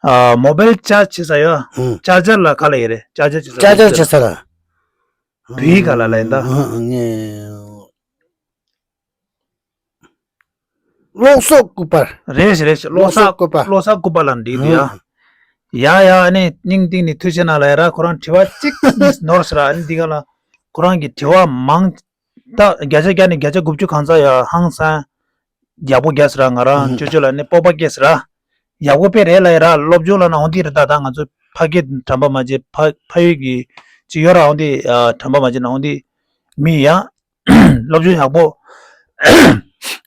ཨ་མོ་བལ་ཅར་ཇི་བྱེད་ས་ཡོད། ཧུམ། ཅར་ཇར་ལ་ག་ལ་ཡོད་རེད། ཅར་ཇར་བྱེད་ས་ཅར་ཇར་བྱེད་ས་ལ། བོད་ཡིག་ག་ལ་ལབ་ཡིན་ད། ཨ་ངས། གློག་གསོག་སྐུད་པ། རེད་རེད། གློག་གསོག་སྐུད་པ། གློག་གསོག་སྐུད་པ་ལ་འགྲིག་འདུག་ཡ། ཡ་ཡ་ཨ་ནི་སྙིང་གཏིང་ནས་ཐུགས་རྗེ་གནང་ལབ་ཡ་ར། ཁོ་རང་དྲི་བ་གཅིག་ནོར་སོང་ར། ཨ་ནི་འདི་ག་ལ་ཁོ་རང་གི་དྲི་བ་མང་། ད་བརྒྱ་ཆ་བརྒྱ་ནས་བརྒྱ་ཆ་དགུ་བཅུ་གང་ཚ་ཡ་ཧང་སང་། ཡག་པོ་རྒྱག་ཟེར་ར། ང་རང་ཨུམ་ཅོ་ཅོ་ལ་ནི་སྤོབས་པ་སྐྱེས་ཟེར་ར། ཡག་པོ་དཔེ་རེད་ལབ་ཡ་ར། སློབ་སྦྱོང་ལ་ན་འོང་དེ་རེད། ད་ད་ང་ཚོ་ཕ་སྐད་དྲན་པ་མ་བརྗེད། ཕ་ཕ་ཡུལ་གྱི་ཅི་ཡོད་ར། འོང་དེ་ཨ་དྲན་པ་མ་བརྗེད་ན་འོང་དེ་མི་ཡ། སློབ་སྦྱོང་ཡག་པོ།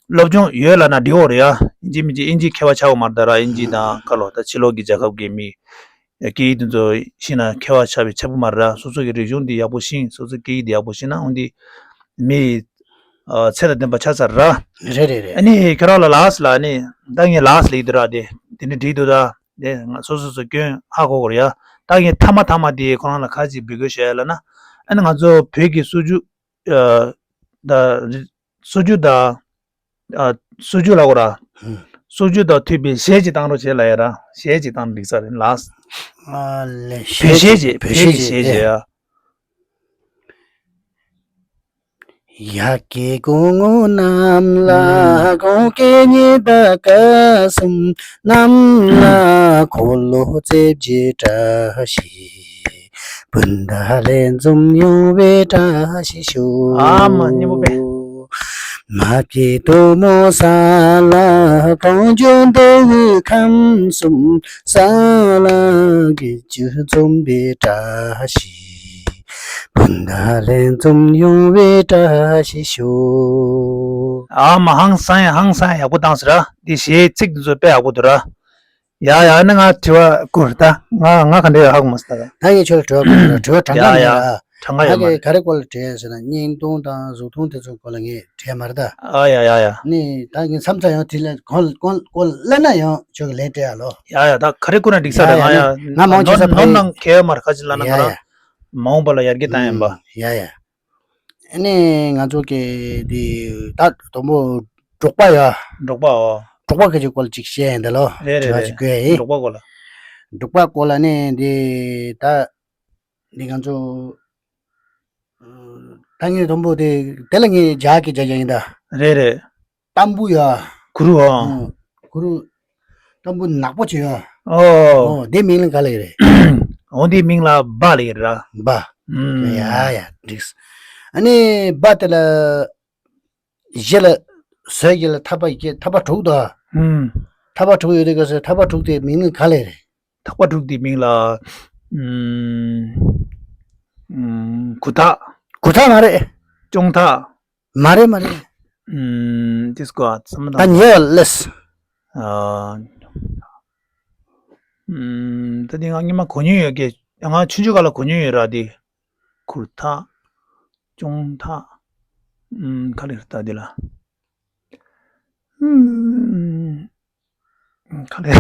སློབ་སྦྱོང་ཡོད་ལབ་ན་འགྲིག་འོ་རེད་ཡ། ཨིན་ཇི་མིན་ཇི་ཨིན་ཇི་མཁས་པ་ཆགས་འོ་མ་རེད་ད་ར། ཨིན་ཇི་དང་ཁ་ལོ་ད་ཕྱི་ལོགས་ཀྱི་རྒྱལ་ཁབ་ཀྱི་མི། སྐད་ཡིག་དེ་ཚོ་ཤེས་ན་མཁས་པ་ཆགས་པའི་ཆགས་པོ་མ་རེད། སོ་སོ་གི་རིག་གཞུང་འདི་ཡག་པོ་ཤེས། སོ་སོ་སྐད་ཡིག་འདི་ཡག་པོ་ཤེས་ན་འོན་ཏེ་མི་ཨ་ཚད་དང་ལྡན་པ་ཆགས་ཚར་ར། རེད་རེད་རེད། ཨ་ནི་ཁྱོད་རང་ལ་ལགས་ལ་ཨ་ནི་ད་ངས་ལགས་ལ་ཡིག་འདི་ར། དེ་དེ་ནི་འགྲིག་འདུག་ད་དེ་ང་སོ་སོ་སོ་སྐྱོན་ཧ་གོ་གོ་རེད་ཡ། ད་ངས་མཐའ་མ་མཐའ་མ་དེ་ཁོ་རང་ལ་ཁ་ཅིག་འབོད་སྐུལ་ཞུ་ཡ་ལ་ན། ཨ་ནི་ང་ཚོ་བོད་ཀྱི་སྲོལ་རྒྱུན་ཨ་ད་སྲོལ་རྒྱུན་དང་། ཨ། སྲོལ་རྒྱུན་ལ་གོ་ར། ཧུམ། སྲོལ་རྒྱུན་དང་མཐུན་པའི་གཞས་ཅིག་བཏང་རོགས་བྱེད་ལ་ཡ་ར། གཞས་ཅིག་བཏང་འགྲིག་ས་རེད་ལགས། ཨ་ལེ། བོད་གཞས་ཅིག་བོད་གཞས་ཅིག་བྱས་ཡ། ཡ་གི་གུང་ངུ་ནམ་ལ་གུང་གི་ཉི་ཟླ་སྐར་གསུམ་ནམ་ལ་འཁོར་ལོ་རྩེ་བརྒྱད་བཀྲ་ཤིས། སྤུན་ཟླ་ལྷན་འཛོམས་ཡོང་བའི་བཀྲ་ཤིས་ཤོག་ཨ་མ་སྙན་པོ་དཔེ། མ་སྐྱེས་དོ་མོ་ས་ལ་གང་བྱུང་འདུ་བའི་ཁམས་གསུམ་ས་ལ་དགེ་བཅུ་འཛོམས་པའི་བཀྲ་ཤིས། སྤུན་ཟླ་ལྷན་འཛོམས་ཡོང་བའི་བཀྲ་ཤིས་ཤོག་ཨ་མ་ཧང་སང་ཡ་ཧང་སང་ཡ་ཡག་པོ་བཏང་ཟེར་ར། འདི་གཞས་ཚིག་འདི་ཚོ་དཔེ་ཡག་པོ་འདུག་ར། ཡ་ཡ་ནི་ང་དྲི་བ་བསྐུར་ད། ང་ང་ག་འདྲ་ཡོད་ཧ་གོ་མ་སོང་ད། ད་ངས་ཁྱོད་ལ་དྲི་བ་བསྐུར་ད། དྲི་བ་གྲངས་ཀ་ཡ་མེད་ཡ་ལ། གྲངས་ཀ་ཡོད་མ་རེད། ང་གིས་ག་རེ་སྐོར་ལ་དྲིས་ཡ་ཟེར་ན་བརྙན་ཐུང་དང་གཟུགས་ཐུང་དེ་ཚོའི་སྐོར་ལ་ངས་དྲིས་ཡ་མ་རེད་ད། ཨ་ཡ་ཡ་ཡ། ནི་ད་ངས་མཚམས་མཚམས་ཡང་དེ་ལ་གོང་ལ་གོང་སྐོར་ལ་ན་ཡང་ཁྱོད་ཀྱི་ལན་སྤྲད་ཡ་ལོ། ཡ་ཡ་ད་ག་རེ་བསྐུར་ན་འགྲིག་ས་རེད། ཡ་ཡ་ང་ཡ་ནི་ང་མང་ཆེ་ས་ནོར་ཕ་ནོར་ཡ་ནང་ཁེལ་མ་རེད། ཁ་ཅིག་ལ་ན་ང་ཡ་རང་ཡ་མ་འོངས་པ་ལ་ཡར་རྒྱས་བཏང་ཡིན་པ། ཡ་ཡ། ཨ་ནི་ང་ཚོ་གི་དེ་ད་དང་པོ་འབྲོག་པ་ཡ། འབྲོག་པ་ཨོ། འབྲོག་པ་སྐད་ཆའི་སྐོར་ལ་ཅིག་བཤད་ཡིན་ད་ལོ། རེད་རེད་དྲི་བ་རེད། ཅིག་བཀོད་ཡིན། འབྲོག་པ་སྐོར་ལ། འབྲོག་པ་སྐོར་ལ་ནི་འདི་ད་འདི་ང་ཚོ་ཨ་ ད་ངས་དང་པོ་དེ་དེ་ལ་ངས་ཇག་གི་ཇག་ཡིན་ད། རེད་རེད། ཏམ་བུ་ཡ། གུ་རུ་ཨ། ཨོ། གུ་རུ། ཏམ་བུ་ནག་པོ་ཅིག་ཡ། ཨོ། ཨོ་དེ་མིང་ལ་ག་ལ་ཡི་རེད། འོ་དེ་མིང་ལ་སྦ་ལ་ཡི་ར། སྦ། ཨུམ། ཡ་ཡ་འགྲིགས། ཨ་ནི་སྦ་དེ་ལ། གཞི་ལ། ཟོས་གི་ལ་ཐག་པ་ཡི་ཐག་པ་དྲུག་དང་། ཨུམ། ཐག་པ་དྲུག་ཡོད་དེ་ག་ཟེར་ཐག་པ་དྲུག་དེ་མིང་ལ་ག་ལ་ཡི་རེད། ཐག་པ་དྲུག་དེ་མིང་ལ། ཨུམ། ཨུམ། གུར་ཐག་གུར་ཐག་མ་རེད། ཅོང་ཐག་མ་རེད་མ་རེད། ཨུམ། དེ་སྐོར་བསམ་བློ་ད་བཏང་ཉེ་བ་ལས། ཨ། ཨུམ། ད་དེ་ང་སྔོན་མ་གོ་མྱོང་ཡོད་ཀྱི། ང་ཆུང་ཆུང་སྒང་ལ་གོ་མྱོང་ཡོད་ར་དེ། གུར་ཐག་ཅོང་ཐག་ཨུམ། ག་ལ་ཡི་རེད་ད་དེ་ལ། ཨུམ། ག་ལེ།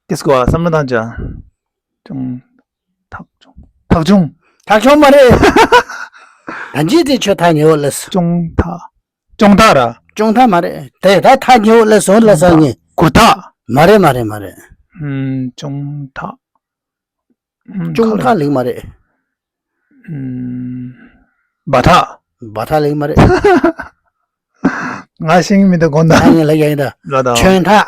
དེ་སྐོར་བསམ་བློ་བཏང་ཅང་། ཅུང་། ཐག་ཅུང་། ཐག་ཅུང་། ཐག་ཅུང་མ་རེད། ད་ཅི་དེ་ཁྱོད་ཐག་ཉེ་བོ་ལས། ཅུང་ཐག་ཅུང་ཐག་ར། ཅུང་ཐག་མ་རེད། དེ་ད་ཐག་ཉེ་བོ་ལས་སོང་ལ་སང་ངེ། གུར་ཐག་མ་རེད་མ་རེད་མ་རེད། ཨུམ། ཅུང་ཐག་ཅུང་ཐག་ལེགས་མ་རེད། ཨུམ། བ་ཐག་བ་ཐག་ལེགས་མ་རེད། ང་ཤེས་ཀྱི་མི་འདུག་དགོངས་དག་ཨ་ནི་ལ་ཡ་ཡིན་ད། ལ་དང་། ཆོན་ཐག་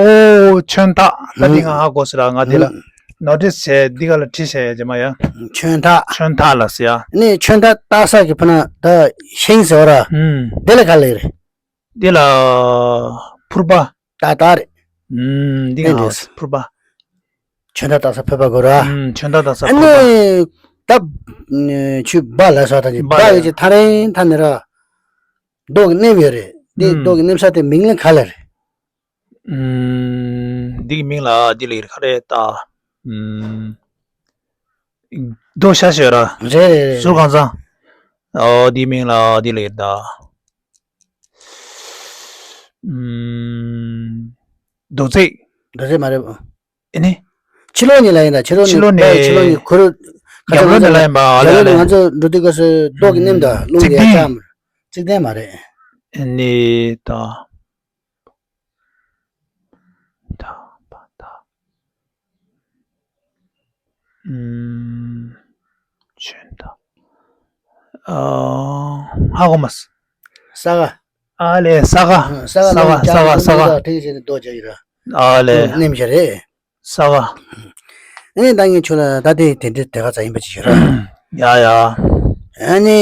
ཨོ་ཆོན་ཐག་ད་འདི་ང་ཧ་གོ་སི་ར། ང་འདི་ལ་ནོ་ཊིས་བྱས་འདི་ག་ལ་བྲིས་བྱས་ཡ་ཇེ་མ་ཡ། ཆོན་ཐག་ཆོན་ཐག་ལ་སི་ཡ། ནི་ཆོན་ཐག་ཏག་ས་གི་ཕུ་ན་ད་ཤིང་ཟེར་བ་ར། ཨུམ། དེ་ལ་ག་ལེགས་རེད། འདི་ལ་ཕུར་པ། ཏག་ཏག་རེད། ཨུམ། འདི་ཨེ་ང་འདྲས། ཕུར་པ། ཆོན་ཐག་ཏག་ས་ཕུར་པ་དགོས་ར། ཨུམ། ཆོན་ཐག་ཏག་ས་ཨ་ཕུར་པ། ནི་ད་ཆུ་སྦ་ལ་ས་ད་ཅི་སྦ་ལ་ཡོད་ཅི་ཐ་རེང་ཐ་ནི་ར། རྡོ་གི་སྣེམ་ཡོད་རེད། འདི་ཨུམ། རྡོ་གི་སྣེམ་ས་དེ་མིང་ལ་ག་ལ་རེད། ཨུམ། འདི་གི་མིང་ལ་འདི་ལ་ཡོད་རེད་ག་རེད་ད། ཨུམ། རྡོ་ཤ་ཤ་ར། རེད་རེད་རེད། ཟུར་གང་ཚང་། ཨོ་འདི་མིང་ལ་འདི་ལ་ཡོད་ད། ཨུམ། རྡོ་རྩེག་རྡོ་རྩེག་མ་རེད། ཨེ་ནི། ཕྱི་ལོགས་ནས་ལ་ཡིན་ད་ཕྱི་ལོགས་ནས། ཕྱི་ལོགས་ནས། ཕྱི་ལོགས་ནས་ཁོ་རུ། རྒྱབ་ལོགས་ནས་ལ་ཡིན་པ་ཨ་ལེ་ཨ་ལེ། ང་ཚོ་འགྲོ་དུས་སྐབས་སུ་རྡོ་གི་སྣེམ་ད་རླུང་གི་ཡ་ཆམ། རྩིག་གདན་མ་རེད། ཨེ་ནི་ད། ད་པ་ད། ཨུམ། ཆོན་ད། ཨ། ཧ་གོ་མ་སི། ས་ག་ཨ་ལེ་ས་ག་ཨ་ས་ག་ས་ག་ལ་ས་ག་ས་ག་ས་ག་ས་ག་ཐེངས་ཤིག་ནི་རྡོ་རྒྱག་ཡིན་ར། ཨ་ལེ། སྣེམ་ཤ་རེད། ས་ག་ཨ་ནི་ད་ངས་ཁྱོད་ལ་ད་དེ་དེ་འདྲའི་དེ་ག་ཙམ་ཡིན་པ་ཅིག་ཞུ་ར། ཡ་ཡ། ཨ་ནི།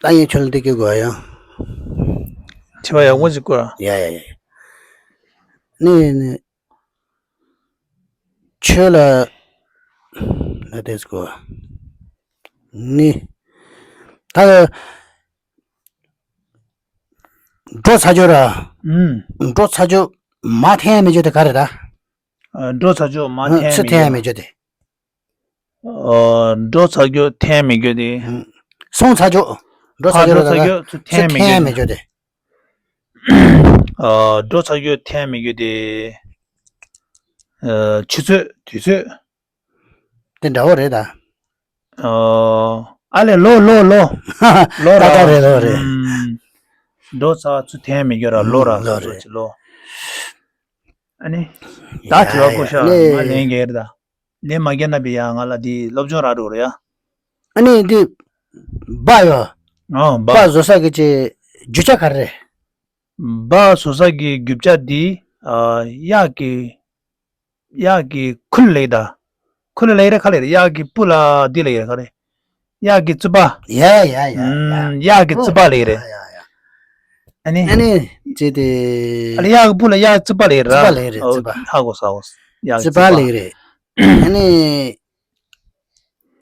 ད་ངས་ཁྱོད་ལ་འདི་སྐད་དགོས་ཡ། དྲི་བ་ཡག་པོ་ཅིག་བསྐུར། ཡ་ཡ་ཡ། ནི་ནི། ཁྱོད་ལ། ད་དེ་དགོས། ནི། ད། འགྲོ་ཚར་རྒྱུ་ར། ཨུམ། འགྲོ་ཚར་རྒྱུ་མ་འཐེན་ཡ་མེད་རྒྱུ་དེ་ག་རེ་ར། ཨ། འགྲོ་ཚར་རྒྱུ་མ་ཨ། འཐེན་ཚུར་མི་འཐེན་ཡ་འགྱུར། མེད་རྒྱུ་དེ། ཨ། འགྲོ་ཚར་རྒྱུ་འཐེན་མི་རྒྱུ་དེ། ཨུམ། སོང་ཚར་རྒྱུ། འགྲོ་ཕར་ཚར་རྒྱུ་འགྲོ་ར་ཚར་ར། རྒྱུ་ཚུར་འཐེན་ཚུར་མི་འཐེན་ཡ་རྒྱུ་མེད་དེ། རྒྱུ་དེ། ཨ། འགྲོ་ཚར་རྒྱུ་འཐེན་མི་རྒྱུ་དེ། ཨ། ཆུ་ཚོད་དུས་ཚོད། དེ་འདྲ་བོ་རེད་ད། ཨོ། ཨ་ལེ་ལོ་ལོ་ལོ། ལོ་ར། ཏག་ཏག་རེད་ལོ་རེད། ཨུམ། འགྲོ་ཚར་ཚུར་འཐེན་མི་རྒྱུ་ར་ལོ་ར། ལོ་རེད། ལོ། ཨ་ནི། ད་དྲི་བ་བསྐུར་ཤག་ཡ་ཡ་ང་ལན་རྒྱག་ད། ལན་མ་རྒྱག་ན་བི་ཡ་ང་ལ་འདི་སློབ་སྦྱོང་རག་འགྲོ་རེད་ཡ། ཨ་ནི་འདི། སྦ་ཡོ། ཨོ་སྦ། སྦ་བཟོ་ས་གི་ཅི་རྒྱུ་ཆ་ག་རེ་རེད། སྦ་བཟོ་ས་གི་རྒྱུ་ཆ་འདི། ཨ། གཡག་གི་གཡག་གི་ཁུ་ལ་ལེགས་ད། ཁུ་ལ་ལེགས་རེད་ག་ལེགས་རེད། གཡག་གི་སྤུ་ལ་འདི་ལེགས་རེད་ག་རེད། གཡག་གི་རྩིག་པ། ཡ་ཡ་ཡ་ཡ། ཨུམ། གཡག་གི་རྩིག་པ་ལེགས་རེད། ཡ་ཡ་ཡ། ཨ་ནི། ཨ་ནི། ཅི་དེ། ཨ་ལེ་གཡག་གི་སྤུ་ལ་གཡག་རྩིག་པ་ལེགས་རེད་ར། རྩིག་པ་ལེགས་རེད་རྩིག་པ། ཧ་གོ་ས་གོ། གཡག་གི་རྩིག་པ་རྩིག་པ་ལེགས་རེད། ཨ་ནི།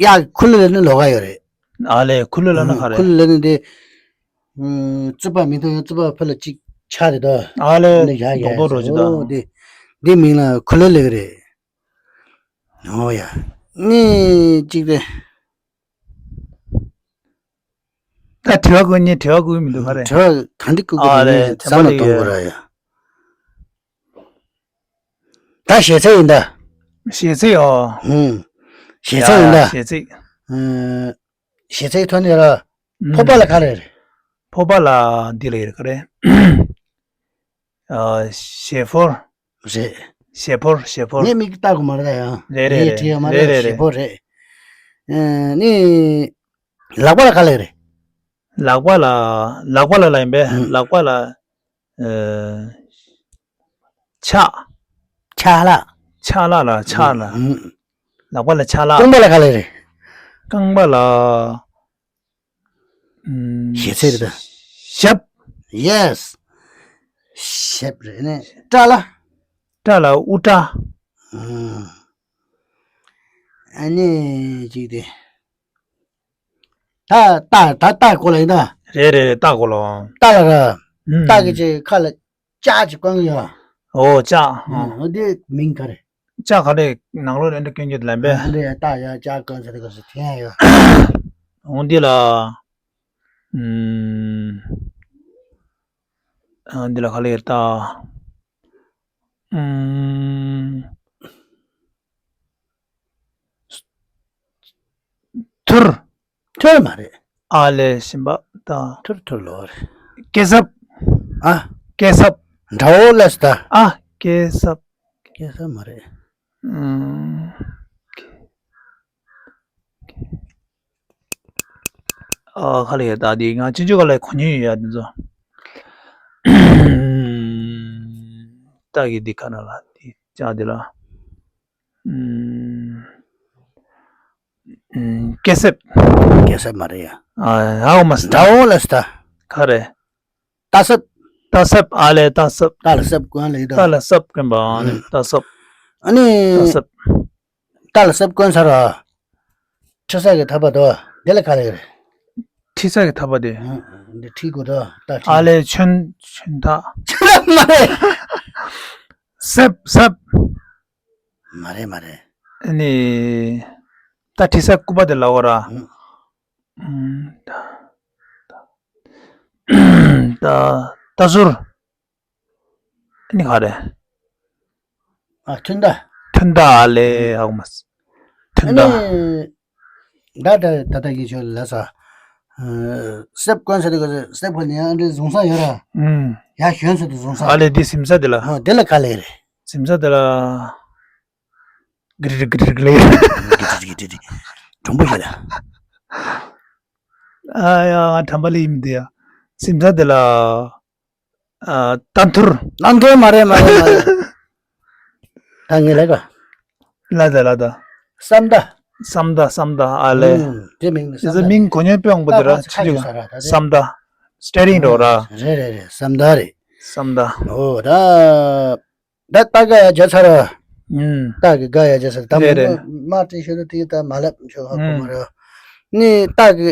གཡག་གི་ཁུ་ལ་ལེགས་ནི་ལོགས་ཀ་ཡོད་རེད། ཨ་ལེ་ཁུ་ལ་ལེགས་ན་ག་རེད། ཁུ་ལ་ལེགས་ནི་དེ། ཨུམ། རྩིག་པ་མི་འདུག་རྩིག་པ་ཕར་ལ་གཅིག་ཆགས་རེད་དོ། ཨ་ལེ། ནི་ཡ་ཡ་རྡོག་རྡོག་འགྲོ་ཅི་ད། ཨོ་དེ། འདི་མིང་ལ་ཁུ་ལ་ལེགས་རེད། ཨོ་ཡ། ནི་གཅིག་རེད། ད་དྲི་བ་བཀོད་ཉེ་དྲི་བ་བཀོད་མི་འདུག་ག་རེ། དྲི་བ་ག་འདྲ་བཀོད་དགོས་ཨ་རེད་ནི་དྲན་པ་བསམ་བློ་ལེགས་གཏོང་ཡོད། དགོས་ར་ཡ། ད་ཞེ་ཚད་ཡིན་ད། ཞེ་ཚད་ཨོ། ཧུམ། ཞེ་ཚད་ཡིན་ད། ཡ་ཡ་ཞེ་ཚད། ཨ། ཞེ་ཚད་ཐོན་ནས་ར། ཨུམ། ཕོར་པ་ལ་ག་རེ་རེད། ཕོར་པ་ལ་འདི་ལ་ཡོད་ག་རེ། ཨ། ཞེ་ཕོར། རེད། ཞེ་ཕོར་ཞེ་ཕོར། ངས་མིག་ལྟ་དགོས་མ་རེད་ད་ཡང་། རེད་རེད་ངས་བྲིས་ཡོད་མ་རེད་རེད་རེད་ཞེ་ཕོར་རེད། ཨ་ནི། ལག་པ་ལ་ག་ལབ་རེད། ལག་པ་ལ། ལག་པ་ལ་ལབ་ཡིན་པས། ཨུམ། ལག་པ་ལ། ཨ། ཕྱག་ཕྱག་ལག་ཕྱག་ལག་ལ་ཕྱག་ལ། ཨུམ། ལག་པ་ལ་ཕྱག་ལག་རྐང་པ་ལ་ག་ལབ་རེད། རྐང་པ་ལ། ཨུམ། ཞེ་ཚད་རེད་ད། ཞབས། Yes། ཞབས་རེད་ནས་སྐྲ་ལ། སྐྲ་ལ་དབུ་སྐྲ། ཨུམ། ཨ་ནི་ཅིག་དེ། ད་ད་ད་ད་གོ་ལ་ཡིན་ད། རེད་རེད་རེད། ད་གོ་ལ། ད་ལ་ར། ཨུམ། ད་གི་ཅིག་ཁ་ལ་ལྕགས་ཅིག་བསྐོན་གི་ཡོད། ཨོ་ལྕགས། ཨོ་དེ་མིང་ག་རེ། ལྕགས་ག་རེ་ནང་ལོགས་ལ་འདྲ་བསྐོན་རྒྱུ་དེ་ལ་འབད། ཨ་འདྲ་ཡ་ལྟ་ཡ་ལྕགས་བསྐོན་ཟེར་དེ་ག་ཟེར་དེ་ཡང་ཡོད། འོང་འདི་ལ། ཨུམ། ཨ་འདི་ལ་ག་ལེར་ལྟ། ཨུམ། ཐུར། ཐུར་མ་རེད། ཨ་ལས་ཞིམ་པ་དང་། ཐུར་ཐུར་ལོ་རེད། སྐེ་སྲབ། ཨ། སྐེ་སྲབ། འདྲ་བོ་ལས་ད། ཨ། སྐེ་སྲབ། སྐེ་སྲབ་མ་རེད། ཨུམ། ཨ་ཁ་ལ་ཡ་ད་དེ་ང་ཅི་ཅོ་ག་ལ་གོ་ཉན་ཡོད་ཡ་དེ་ཚོ། ད་གི་འདི་ཁ་ན་ལ་དེ་ཅག་དེ་ལ། ཨུམ། ཨུམ། སྐེ་སྲབ། སྐེ་སྲབ་མ་རེད་ཡ། ཨ་ཧའོ་མ་སི་ད། འདྲ་བོ་ལ་སི་ད། ག་རེ། རྟ་སྲབ། རྟ་སྲབ། ཨ་ལས་རྟ་སྲབ། རྟ་ལ་སྲབ་གོན་ལེ་ད། རྟ་ལ་སྲབ་གོན་པ་ཨ་ནི་ཨུམ། རྟ་སྲབ། ཨ་ནི། རྟ་སྲབ། རྟ་ལ་སྲབ་གོན་ཚར་བ། ཁྲི་ས་གི་ཐག་པ་དོ། དེ་ལ་ག་ལེར། ཁྲི་ས་གི་ཐག་པ་དེ། ཨུམ། འདི་ཁྲི་གོ་དོ། རྟ་ཁྲི། ཨ་ལས་ཆོན་ཆོན་ཐག་མ་རེད། སྲབ་སྲབ། མ་རེད་མ་རེད། ཨ་ནི། ད་ཁྲི་ས་སྐུད་པ་དེ་ལ་འོ་ར། ཨུམ། ད་ད་ཟུར། ཨ་ནི་ག་རེ། ཨ་ཐུན་ད། ཐུན་ད་ཨ་ལས་ཧའོ་མ་སི། ཐུན་ད། ཨ་ནི། ད་ད་ད་ད་གི་ཆོ་ལ་ས། སྲབ་གོན་ས་དེ་གོ་སྲབ་གོན་ནས་ཨ་འདྲ་བཟུང་ས་ཡོད་ར། ཨུམ། ཡ་གཞོན་ས་དེ་བཟུང་ས། ཨ་ལས་འདི་སིམ་ས་དེ་ལ། ཨ་དེ་ལ་ག་ལེར། སིམ་ས་དེ་ལ། གི་རི་གི་རི་གི་ལེ། གི་རི་གི་རི། གྲུང་པོ་ཞིག་ལ། ཨ་ཡ་ང་དྲན་པ་ལེ་ཡིན་དེ་ཡ། སིམ་ས་དེ་ལ། ཨ་རྟ་ཐུར། རྟ་ཐུར་མ་རེད་མ་རེད་མ་རེད། ད་ངས་ལས་ཀ་ལ་ད་ལ་ད། སམ་ད། སམ་ད་སམ་ད་ཨ་ལས། ཨུམ། དེ་མིང་ནི་དེ་སམ་ད། ཚོ་མིང་གོ་ཉན་པོ་ཡོང་པོ་དེ་ར་ད་ཕར་ཚུར་ཆི་ཆི་ཡོད་ས་ར་ད་དེ། སམ་ད། སི་ཊེ་རིང་རོ་ར། རེད་རེད་རེད། སམ་ད་རེད། སམ་ད། ཨོ་ད། ད་རྟ་སྒ་ཡ་བརྒྱབ་ཚར་བ། ཨུམ། རྟ་གི་སྒ་ཡ་བརྒྱབ་ཚར་ད། རེད་མོ་རེད། མོ་མ་སྤྲད་ཤོད་ན་དེ་ད་མ་ལབ་ཆོག་ཧ་གོ་མ་རེད། ནི་རྟ་གི་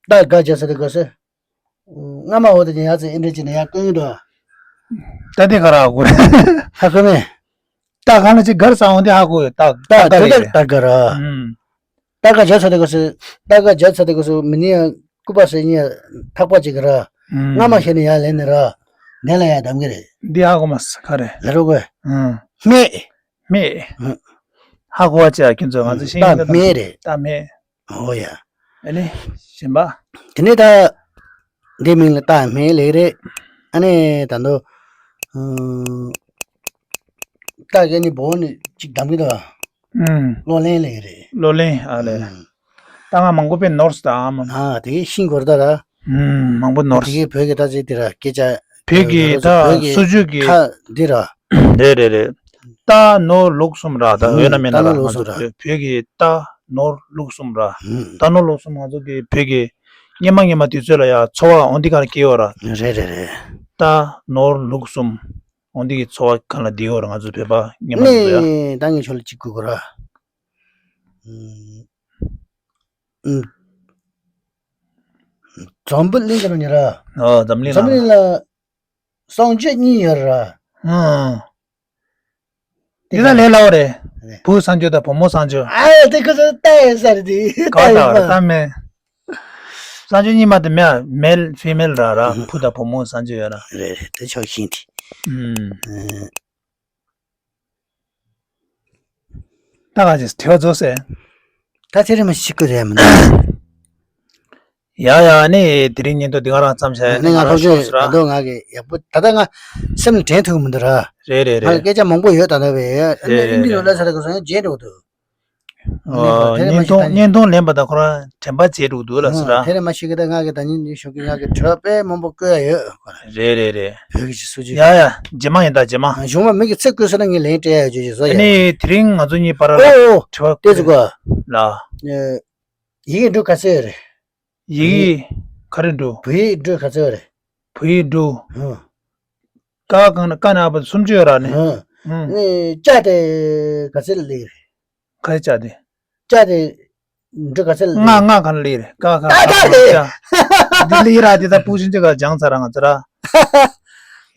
རྟ་སྒ་བརྒྱབ་ཚར་དེ་ག་སེ། སྔ་མ་འོ་དེ་ཉན་ཡ་ཚེ་ཨེ་འདྲ་ཅི་ནས་ཡ་ཀུན་འདུག་ད་དེ་ག་ར་ཧ་གོ་རེད། ཧ་གོ་མེད། རྟ་གང་ལ་ཅི་སྒར་ས་འོང་དེ་ཧ་གོ་ཡོད་རྟ་རྟ་སྒ་དེ་རེད། རྟ་སྒ་ར། ཨུམ། རྟ་སྒ་བརྒྱབ་ཚར་དེ་ག་སེ། རྟ་སྒ་བརྒྱབ་ཚར་དེ་ག་སེ་མི་ནི་ཡ། སྐུད་པ་ཟེར་ཉིན་ཐག་པ་ཅིག་ར། ཨུམ། སྔ་མ་བྱས་ནས་ཡར་ལེན་ནས་ར། ནས་ལ་ཡར་བསྡམ་གི་རེད། འདི་ཧ་གོ་མ་སོང་ག་རེ། ལ་རོ་གོ། ཨུམ། སྨད། སྨད། ཧ་གོ་བ་ཅག་ཁྱོད་ཚོ་ང་ཚོ་ཤིང་རྟ་སྨད་རེད། རྟ་སྨད། ཨོ་ཡ། ཨ་ནི་གཞན་པ། དེ་ནས་ད། འདི་མིང་ལ་རྟ་སྨད་ལེགས་རེད། ཨ་ནི་ད་དོ། ཨུམ། རྟ་གི་ནི་བོ་ནི་གཅིག་བསྡམ་གི་འདུག་ཨུམ། གློ་ལེན་ལེགས་རེད། གློ་ལེན་ཨ་ལེ། ཨུམ། ད་ང་མང་པོ་པའི་ནོར་སི་ད་ཨ་མ། ཨ་དེ་ཤིང་གོར་ད་ར། ཨུམ། མང་པོ་ནོར་སི། དེ་གའི་བོད་ཀྱི་ད་ཅིག་དེ་ར་སྐད་ཆ། བོད་ཀྱི་ད་བོད་ཀྱི་སོ་བཅོས་ཀྱི་ཁ་འདི་ར། རེད་རེད་རེད། རྟ་ནོར་ལུག་གསུམ་ར་ད་ཨུམ། འོས་ན་མེད་ན་ར་རྟ་ནོར་ལུག་གསུམ་ར། ང་ཚོ་བོད་ཀྱི་རྟ་ནོར་ལུག་གསུམ་ར། ཨུམ། རྟ་ནོར་ལུག་གསུམ་ང་ཚོ་གི་བོད་ཀྱི་སྔ་མ་སྔ་མ་དུས་ཚོད་ལ་ཡ་འཚོ་བ་འོང་འདི་ག་ལ་སྐྱེ་ཡོད་ར། རེད་རེད་རེད། རྟ་ནོར་ལུག་གསུམ། འོ་འདི་གི་འཚོ་བ་གང་ལ་བསྡད་ཡོད་ར་ང་ཚོ་བོད་པ་སྔོན་མ་ཚོ་ཡ། ནས་ད་ངས་ཁྱོད་ལ་གཅིག་དགོས་གོ་ར། ཨུམ། ཨུམ། འཛམ་བུ་གླིང་གི་ནང་ཉེ་ར། ཨོ་འཛམ་གླིང་འཛམ་བུ་ནང་གླིང་ལ་སངས་རྒྱས་གཉིས་ཡོད་ར། ཨང་། འདི་ད་ལས་སླ་བོ་རེད། རེད། བུ་སངས་རྒྱས་དང་བུ་མོ་སངས་རྒྱས། ཨ་དེ་ཁོ་ཚོ་ལྟ་ཡོད་ས་རེད་དེ། ག་ལྟ་བ་རེད་ལྟ་མེད། སངས་རྒྱས་གཉིས་མ་དེ་མེད་མེལ་ཕི་མེལ་ར་ར། ཨུམ། བུ་དང་བུ་མོ་སངས་རྒྱས་ཡོད་ར། རེད་རེད་དེ་ཆོག་ཤིང་དེ། ཨུམ། ཨུམ། ད་ག་ཅིག་དྲི་བ་རྫོགས་ཟེར། ད་དེ་རིང་མ་ཤི་ཀུ་རེད་མི་འདུག་ཡ་ཡ་ནི་དེ་རིང་ཉིན་ཐོ་འདི་ག་རང་བརྩམས་བྱས་ནི་ང་ང་སློབ་སྦྱོང་ཤོར་ཟེར་ར། ད་དུང་ང་གི་ཡག་པོ་ད་ལྟ་ང་སེམས་ལ་དྲན་ཐུབ་མི་འདུག་ར། རེད་རེད་རེད། ང་ལ་སྐད་ཆ་མང་པོ་ཡོད་ད་ལྟ་བས་ཨ་ནི་རེད་ཨིན་རེད་འདི་ཡོད་ལ་ས་ད་ག་སོང་ཡང་བརྗེད་འགྲོ་འདུག་ཨ། བརྙན་ཐུང་བརྙན་ཐུང་ལེན་པ་དང་ཁོ་རང་དྲན་པ་བརྗེད་འགྲོ་འདུག་ལ་ཟེར་ར། དེ་ནས་མ་ཤེས་ཀི། ད་ང་གི་ད་ཉིན་ནི་ཞོགས་ཀི་ང་གི་དྲི་བ་དཔེ་མང་པོ་བཀོད་ཡ་ཡོད་ཁོ་ར། རེད་རེད་རེད། བོད་ཀྱི་སྲོལ་རྒྱུན། ཡ་ཡ། རྗེས་མ་ཡིན་ད་རྗེས་མ། གཞུང་མ་མི་གི་ཚིག་བཀོད་སོང་ན་ངས་ལན་སྤྲད་ཡ་བརྗོད་བཞིན་བཟོ་ཡ། ཨ་ནི་དེ་རིང་ང་ཚོ་གཉིས་བར་ལ་ཨོ་ཨོ། དྲི་བ་བཀོད་ལ། ཡི་གེ་འབྲུ་ག་ཚོད་རེད། ཡི་གེ་ག་རེ་འབྲུ། བོད་ཡིག་འབྲུ་ག་ཚོད་རེད། བོད་ཡིག་འབྲུ། ཧུ། ཀ་གང་ན་ཀ་ན་བ་སུམ་ཅུ་ཡོད་ར་ནི། ཧུ། ཧུ། ནི་ཅ་དེ་ག་ཚོད་ལ་ལེགས་རེད། ག་ཚོད་ཅ་དེ། ཅ་དེ་འབྲུ་ག་ཚོད་ལ་ལེགས། ལྔ་ལྔ་གང་ལ་ལེགས་རེད། ཀ་ཁ་ད་ད་རེད། ཅ། འདི་ལེགས་ར་དེ་ད་ཕུགས་ཤིང་ཅི་ག་སྦྱངས་ཚར་ར་ང་ཚོ་ར།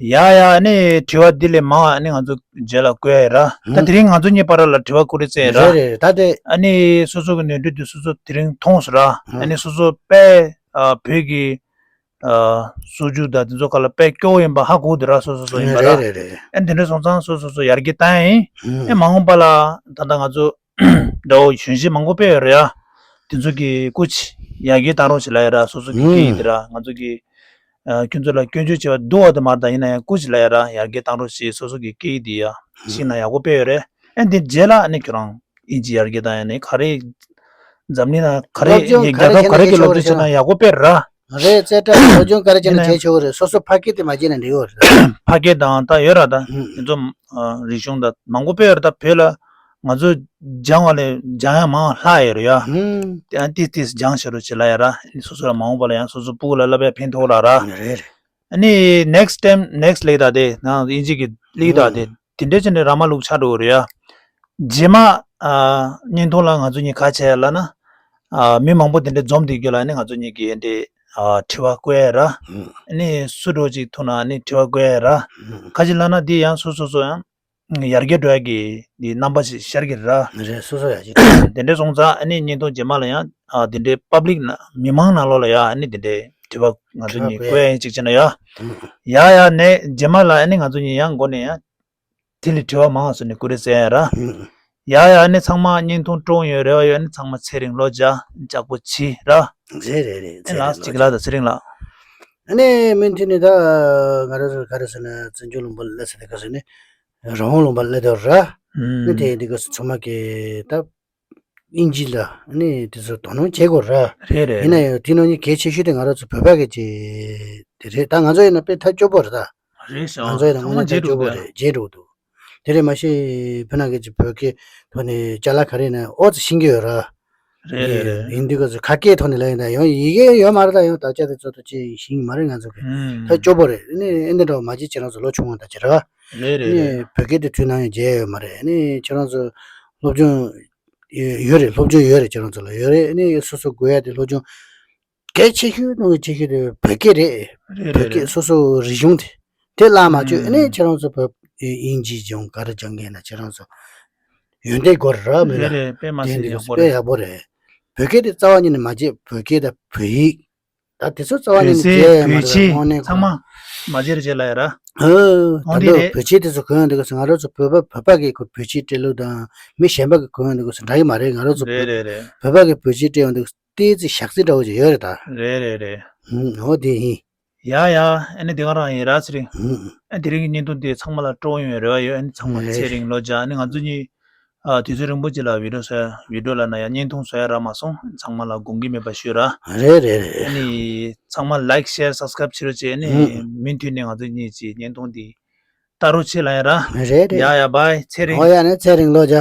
ཡ་ཡ། ཨ་ནི་དྲི་བ་འདི་ལས་མང་ཨ་ནི་ང་ཚོ་རྗེས་ལ་བཀོད་ཡ་ར། ད་དེ་རིང་ང་ཚོ་གཉིས་བར་ལ་དྲི་བ་བཀོད་རེས་བཙལ་ཡ་ར། རེད་རེད། ད་དེ། ཨ་ནི་སོ་སོ་གི་ནོར་འཁྲུལ་དེ་སོ་སོ་དེ་རིང་མཐོང་སོང་ར། ཨ་ནི་སོ་སོ་དཔེ་ཨ་བོད་ཀྱི་ཨ་སྲོལ་རྒྱུན་དང་དེ་ཚོ་ཁ་ལ་དཔེ་སྐྱོ་བོ་ཡིན་པ་ཧ་གོ་དེ་ར། སོ་སོ་སོ་ཡིན་པ་ར། རེད་རེད་རེད། ཨ་དེ་འདྲ་སོང་ཙང་སོ་སོ་སོ་ཡར་རྒྱས་བཏང་ཡ་ཡིན། ཨ་མ་འོངས་པ་ལ་ད་ལྟ་ང་ཚོ་དགྲ་བོ་གཞོན་གཞིས་མང་པོ་དཔེ་ཡོད་རེད་ཡ། དེ་ཚོ་གི་སྐུ་ཅི་ཡར་རྒྱས་བཏང་རོགས་ཞེས་ལབ་ཡ་ར། སོ་སོ་གི་སྐད་ཡིག་དེ་ར། ང་ཚོ་གི་ཨ་ཁྱོད་ཚོ་ལ་སྐྱོན་བརྗོད་བྱས་པ་སྡུག་པ་དེ་མ་རེད། ད་ཡིན་ན་ཡང་སྐུ་ཅི་ལབ་ཡ་ར། ཡར་རྒྱས་བཏང་རོགས་ཞེས་སོ་སོ་གི་སྐད་ཡིག་དེ་ཡ་ཤེས་ན་ཡག་པོ་དཔེ་ཡོད་རེད། ཨ་འདི་རྗེས་ལ་ཨ་ནི་ཁྱོད་རང་ཨིན་ཇི་ཡར་རྒྱས་བཏང་ཡ་ནི་ག་རེ། འཛམ་གླིང་ན་ག་རེ་སློབ་སྦྱོང་རྒྱལ་ཁབ་ག་རེ་ག་རེ་གི་སློབ་སྦྱོང་བྱས་ན་ཡག་པོ་དཔེ་ར། རེད། རྩེ་གྲ་སློབ་སྦྱོང་ག་རེ་བྱས་ན་བྱས་ཆོག་གི་རེད། སོ་སོ་ཕ་སྐད་དེ་མ་བརྗེད་ན་འགྲིག་གི་རེད། ཕ་སྐད་དང་ད་ཡོད་ར། ད་དེ་ཚོ་རིག་གཞུང་ད་མང་པོ་དཔེ་ཡོད་རེད། ད་བོད་ལ་ང་ཚོ་སྦྱང་བ་ལས་སྦྱང་ཡ་མང་ལྷག་ཡོད་རེད་ཡ། དེ་ཡང་ཏིས་ཏིས་སྦྱང་ཤེས་རོགས་བྱེད་ལ་ཡ་ར། སོ་སོ་ལ་མ་འོངས་པ་ལ་ཡང་སོ་སོ་སྤུ་གུ་ལ་བསླབ་ཡ་ཕན་ཐོགས་ལ་ར། རེད་རེད། ཨ་ནི་next time next ལེགས་ད་དེ་ནང་དབྱིན་ཇི་གི་ལེགས་ད་དེ་དེ་འདྲ་བྱས་ནས་ར་མ་ལུག་ཆགས་འགྲོ་གི་རེད་ཡ། རྗེས་མ་ཨ་བརྙན་ཐུང་ལ་ང་ཚོ་གཉིས་ག་བྱས་ལབ་ན། ཨ་མི་མང་པོ་དེ་འདྲ་འཛོམས་བསྡད་རྒྱུ་ལ་ནི་ང་ཚོ་གཉིས་ཀྱིས་འདི་ཨ་དྲི་བ་བཀོད་ཡ་ར། ཨ་ནི་སུ་འགྲོ་ཅིག་ཐུག་ན་ནི་དྲི་བ་བཀོད་ཡ་ར། ག་ཅི་ལབ་ན་འདི་ཡང་སོ་སོ་སོ་ཡང་ཡར་རྒྱས་འགྲོ་ཡ་གི་འདི་རྣམ་པ་ཞིག་ཤར་གི་ར། རེད། སོ་སོ་ཡ་ཅིག་དེ་འདྲ་སོང་ཙང་ཨ་ནི་བརྙན་ཐུང་རྗེས་མ་ལ་ཡང་ཨ་དེ་འདྲའི་པབ་ལིག་ན་མི་མང་ནང་ལོགས་ལ་ཡ་ཨ་ནི་དེ་འདྲའི་དྲི་བ་ང་ཚོ་གཉིས་བཀོད་ཡ་ཡིན་ཅིག་བྱས་ན་ཡ། ཡ་ཡ་ནས་རྗེས་མ་ལ་ཨ་ནི་ང་ཚོ་གཉིས་ཡང་མགོ་ནས་ཡང་། དེ་ལས་དྲི་བ་མང་སོང་ནས་ཀུ་རེ་ཟེར་ཡ་ར། ཡ་ཡ་ནི་ཚང་མ་བརྙན་ཐུང་སྤྲོ་ཡོད་རེ་བ་ཡོད་ནི་ཚང་མ་ཚེ་རིང་ལོ་བརྒྱ་ལྕགས་པོ་བྱི་ར། རེད་རེད་རེད། ཚེ་རིང་ལོ་བརྒྱ། ལ་ད་ཚེ་རིང་ལ། ཨ་ནི་མུ་མཐུད་ནས་ད་ང་རང་ཚོ་ག་རེ་ཟེར་ན་བཙན་བྱོལ་ལུང་པ་ལ་སླེབས་ཟེར་དེ་ག་ཟེར་ནི་རང་དབང་ལུང་པ་ལ་སླེབས་དོ་ར། ནི་དེ་འདི་ག་ཚང་མ་གི་ད། དབྱིན་ཇི་ལ་ནི་དེ་ཚོ་དོ་སྣང་བྱེད་དགོས་ར། རེད་རེད། ཡིན་ན་ཡང་དེ་ནང་གི་གལ་ཆེ་ཤོས་དེ་ང་རང་ཚོ་བོད་པ་གི་ཅིག་དེ་རེད། ད་ང་ཚོ་ཡིན་ན་དཔེ་ཐག་སྐྱོ་པོ་རེད་ད། རེད་ཤག་ང་ཚོ་ཡིན་ན་དངོས་གནས་ཐག་སྐྱོ་པོ་རེད། བརྗེད་འགྲོ་འདུག་དེ་རེད་མ་གཞི་བོད་ནང་གི་ཅིག་བོད་སྐད་ཐོག་ནས་ཅ་ལག་ག་རེ་ཡིན་ན་ཨོ་ཙི་ཤེས་ཀྱི་ཡོད་ར། རེད་རེད་རེད། ཡིན་དུས་ག་ཚོད་ཁ་སྐད་ཐོག་ནས་ལབ་ཡིན་ད་ཡང་ཡི་གེ་ཡོད་མ་རེད། ད་ཡང་དག་ཆ་དེ་ཚོ་ད་ཅིག་ཤེས་ཀྱི་མ་རེད། ང་ཚོ་གི་ཐག་སྐྱོ་པོ་རེད། ནི་ཨེ་འདི་འདྲ་བ་མ་བྱེད། ཁྱེད་རང་ཚོ་ལོ་ཆུང་བ་ད་ཅིག་ར། རེད་རེད་ནི་རེད། བོད་སྐད་དེ་དུས་ནམ་ཡང་བརྗེད་ཡོད་མ་རེད། ནི་ཁྱེད་རང་ཚོ་སློབ་སྦྱོང་ཡོད་རེད། སློབ་སྦྱོང་ཡོད་རེད། ཁྱེད་རང་ཚོ་ལ་ཡོད་རེད། ནི་སོ་སོ་དགོས་ཡ་དེ་སློབ་སྦྱོང་གལ་ཆེ་ཤོས་ནང་གི་ཆེ་ཤོས་དེ་བོད་སྐད་རེད། རེད་བོད་རེད་སྐད་རེད། སོ་སོ་རིག་གཞུང་དེ་དེ་བརླག་མ་བཅུག་ཨ་ནི་ཁྱེད་རང་ཚོ་བོད་དབྱིན་ཇི་སྦྱོང་ག་རེ་སྦྱང་གི་ཡིན་ན་ཁྱེད་རང་ཚོ་ཡོན་ཏན་དགོས་རེད་ར། མི་རེད་ལ་རེད། དཔེ་མ་དེ་སྲིད་འདི་ཡག་པོ་དཔེ་རེད། ཡག་པོ་རེད། བོད་སྐད་དེ་རྩ་བ་ཉིད་ནས་མ་བརྗེད། བོད་སྐད་དང་བོད་ཡིག་ད་དེ་ཚོ་རྩ་བ་ཉིད་ནས་བརྗེད་ཡ་མ་རེད། བོད་ཆས་དངོས་གནས་ཚང་མ་མ་བརྗེད་རེ་བྱེད་ལ་ཡ་ར། ཨོ་ད་འདི་ལྟ་རེད། བོད་ཆས་དེ་ཚོ་གོན་ཡོང་དུས་སྐབས་སུ་ང་རང་ཚོ་བོད་པ་བོད་པ་གི་གོ་བོད་ཆས་སྤྲས་ལུགས་དང་མི་གཞན་པ་གི་གོན་ཡོང་དུས་སྐབས་སུ་འདྲ་གི་མ་རེད། ང་རང་ཚོ་རེད་བོད་རེད་རེད། བོད་པ་གི་བོད་ཆས་སྤྲས་ཡོང་དུས་སྐབས་སུ་ཏོག་ཙམ་ཞག་རྩི་འདྲ་བོ་ཅིག་ཡོད་རེད་ད། རེད་རེད་རེད། ཧུམ་ཨོ་དེ་ཡིན། ཡ་ཡ། ཨ་ནི་དེ་ག་རང་ཡིན་ར་ཚེ་རིང་། ཧུམ་ཨ་དེ་རིང་གི་བརྙན་ཐུང་དེ་ཚང་མ་ལ་སྤྲོ་ཡོང་རེ་བ་ཡོད། ཨ་ནི་ཚང་མ་རེད། ཚེ་རིང་ལོ་བརྒྱ། ཨ་ནི་ང་ཚོ་གཉིས་ཨ་དུས་ཚོད་རིང་པོ་ཅིག་ལ་བི་ཌིའོ་བཟོ་ཡ་བི་ཌིའོ་ལ་ན་ཡ་བརྙན་ཐུང་བཟོ་ཡ་རག་མ་སོང་། ཚང་མ་ལ་དགོངས་འགལ་མེད་པ་ཞུ་ར། རེད་རེད་རེད། ཨ་ནི་ཚང་མ་ལའིཀ་ཤེར་སབ་སི་ཀ་རེབ་བྱེད་རོགས་བྱེད། ཨ་ནི་ཧུམ་མུ་མཐུད་ནས་ང་ཚོ་གཉིས་ཀྱི་བརྙན་ཐུང་འདི་ལྟ་རོགས་བྱེད་ལ་ཡ་ར། རེད་རེད། ཡ་ཡ་བྷའི་ཚེ་རིང་། ཨོ་ཡ་ནི་ཚེ་རིང་ལོ་བརྒྱ།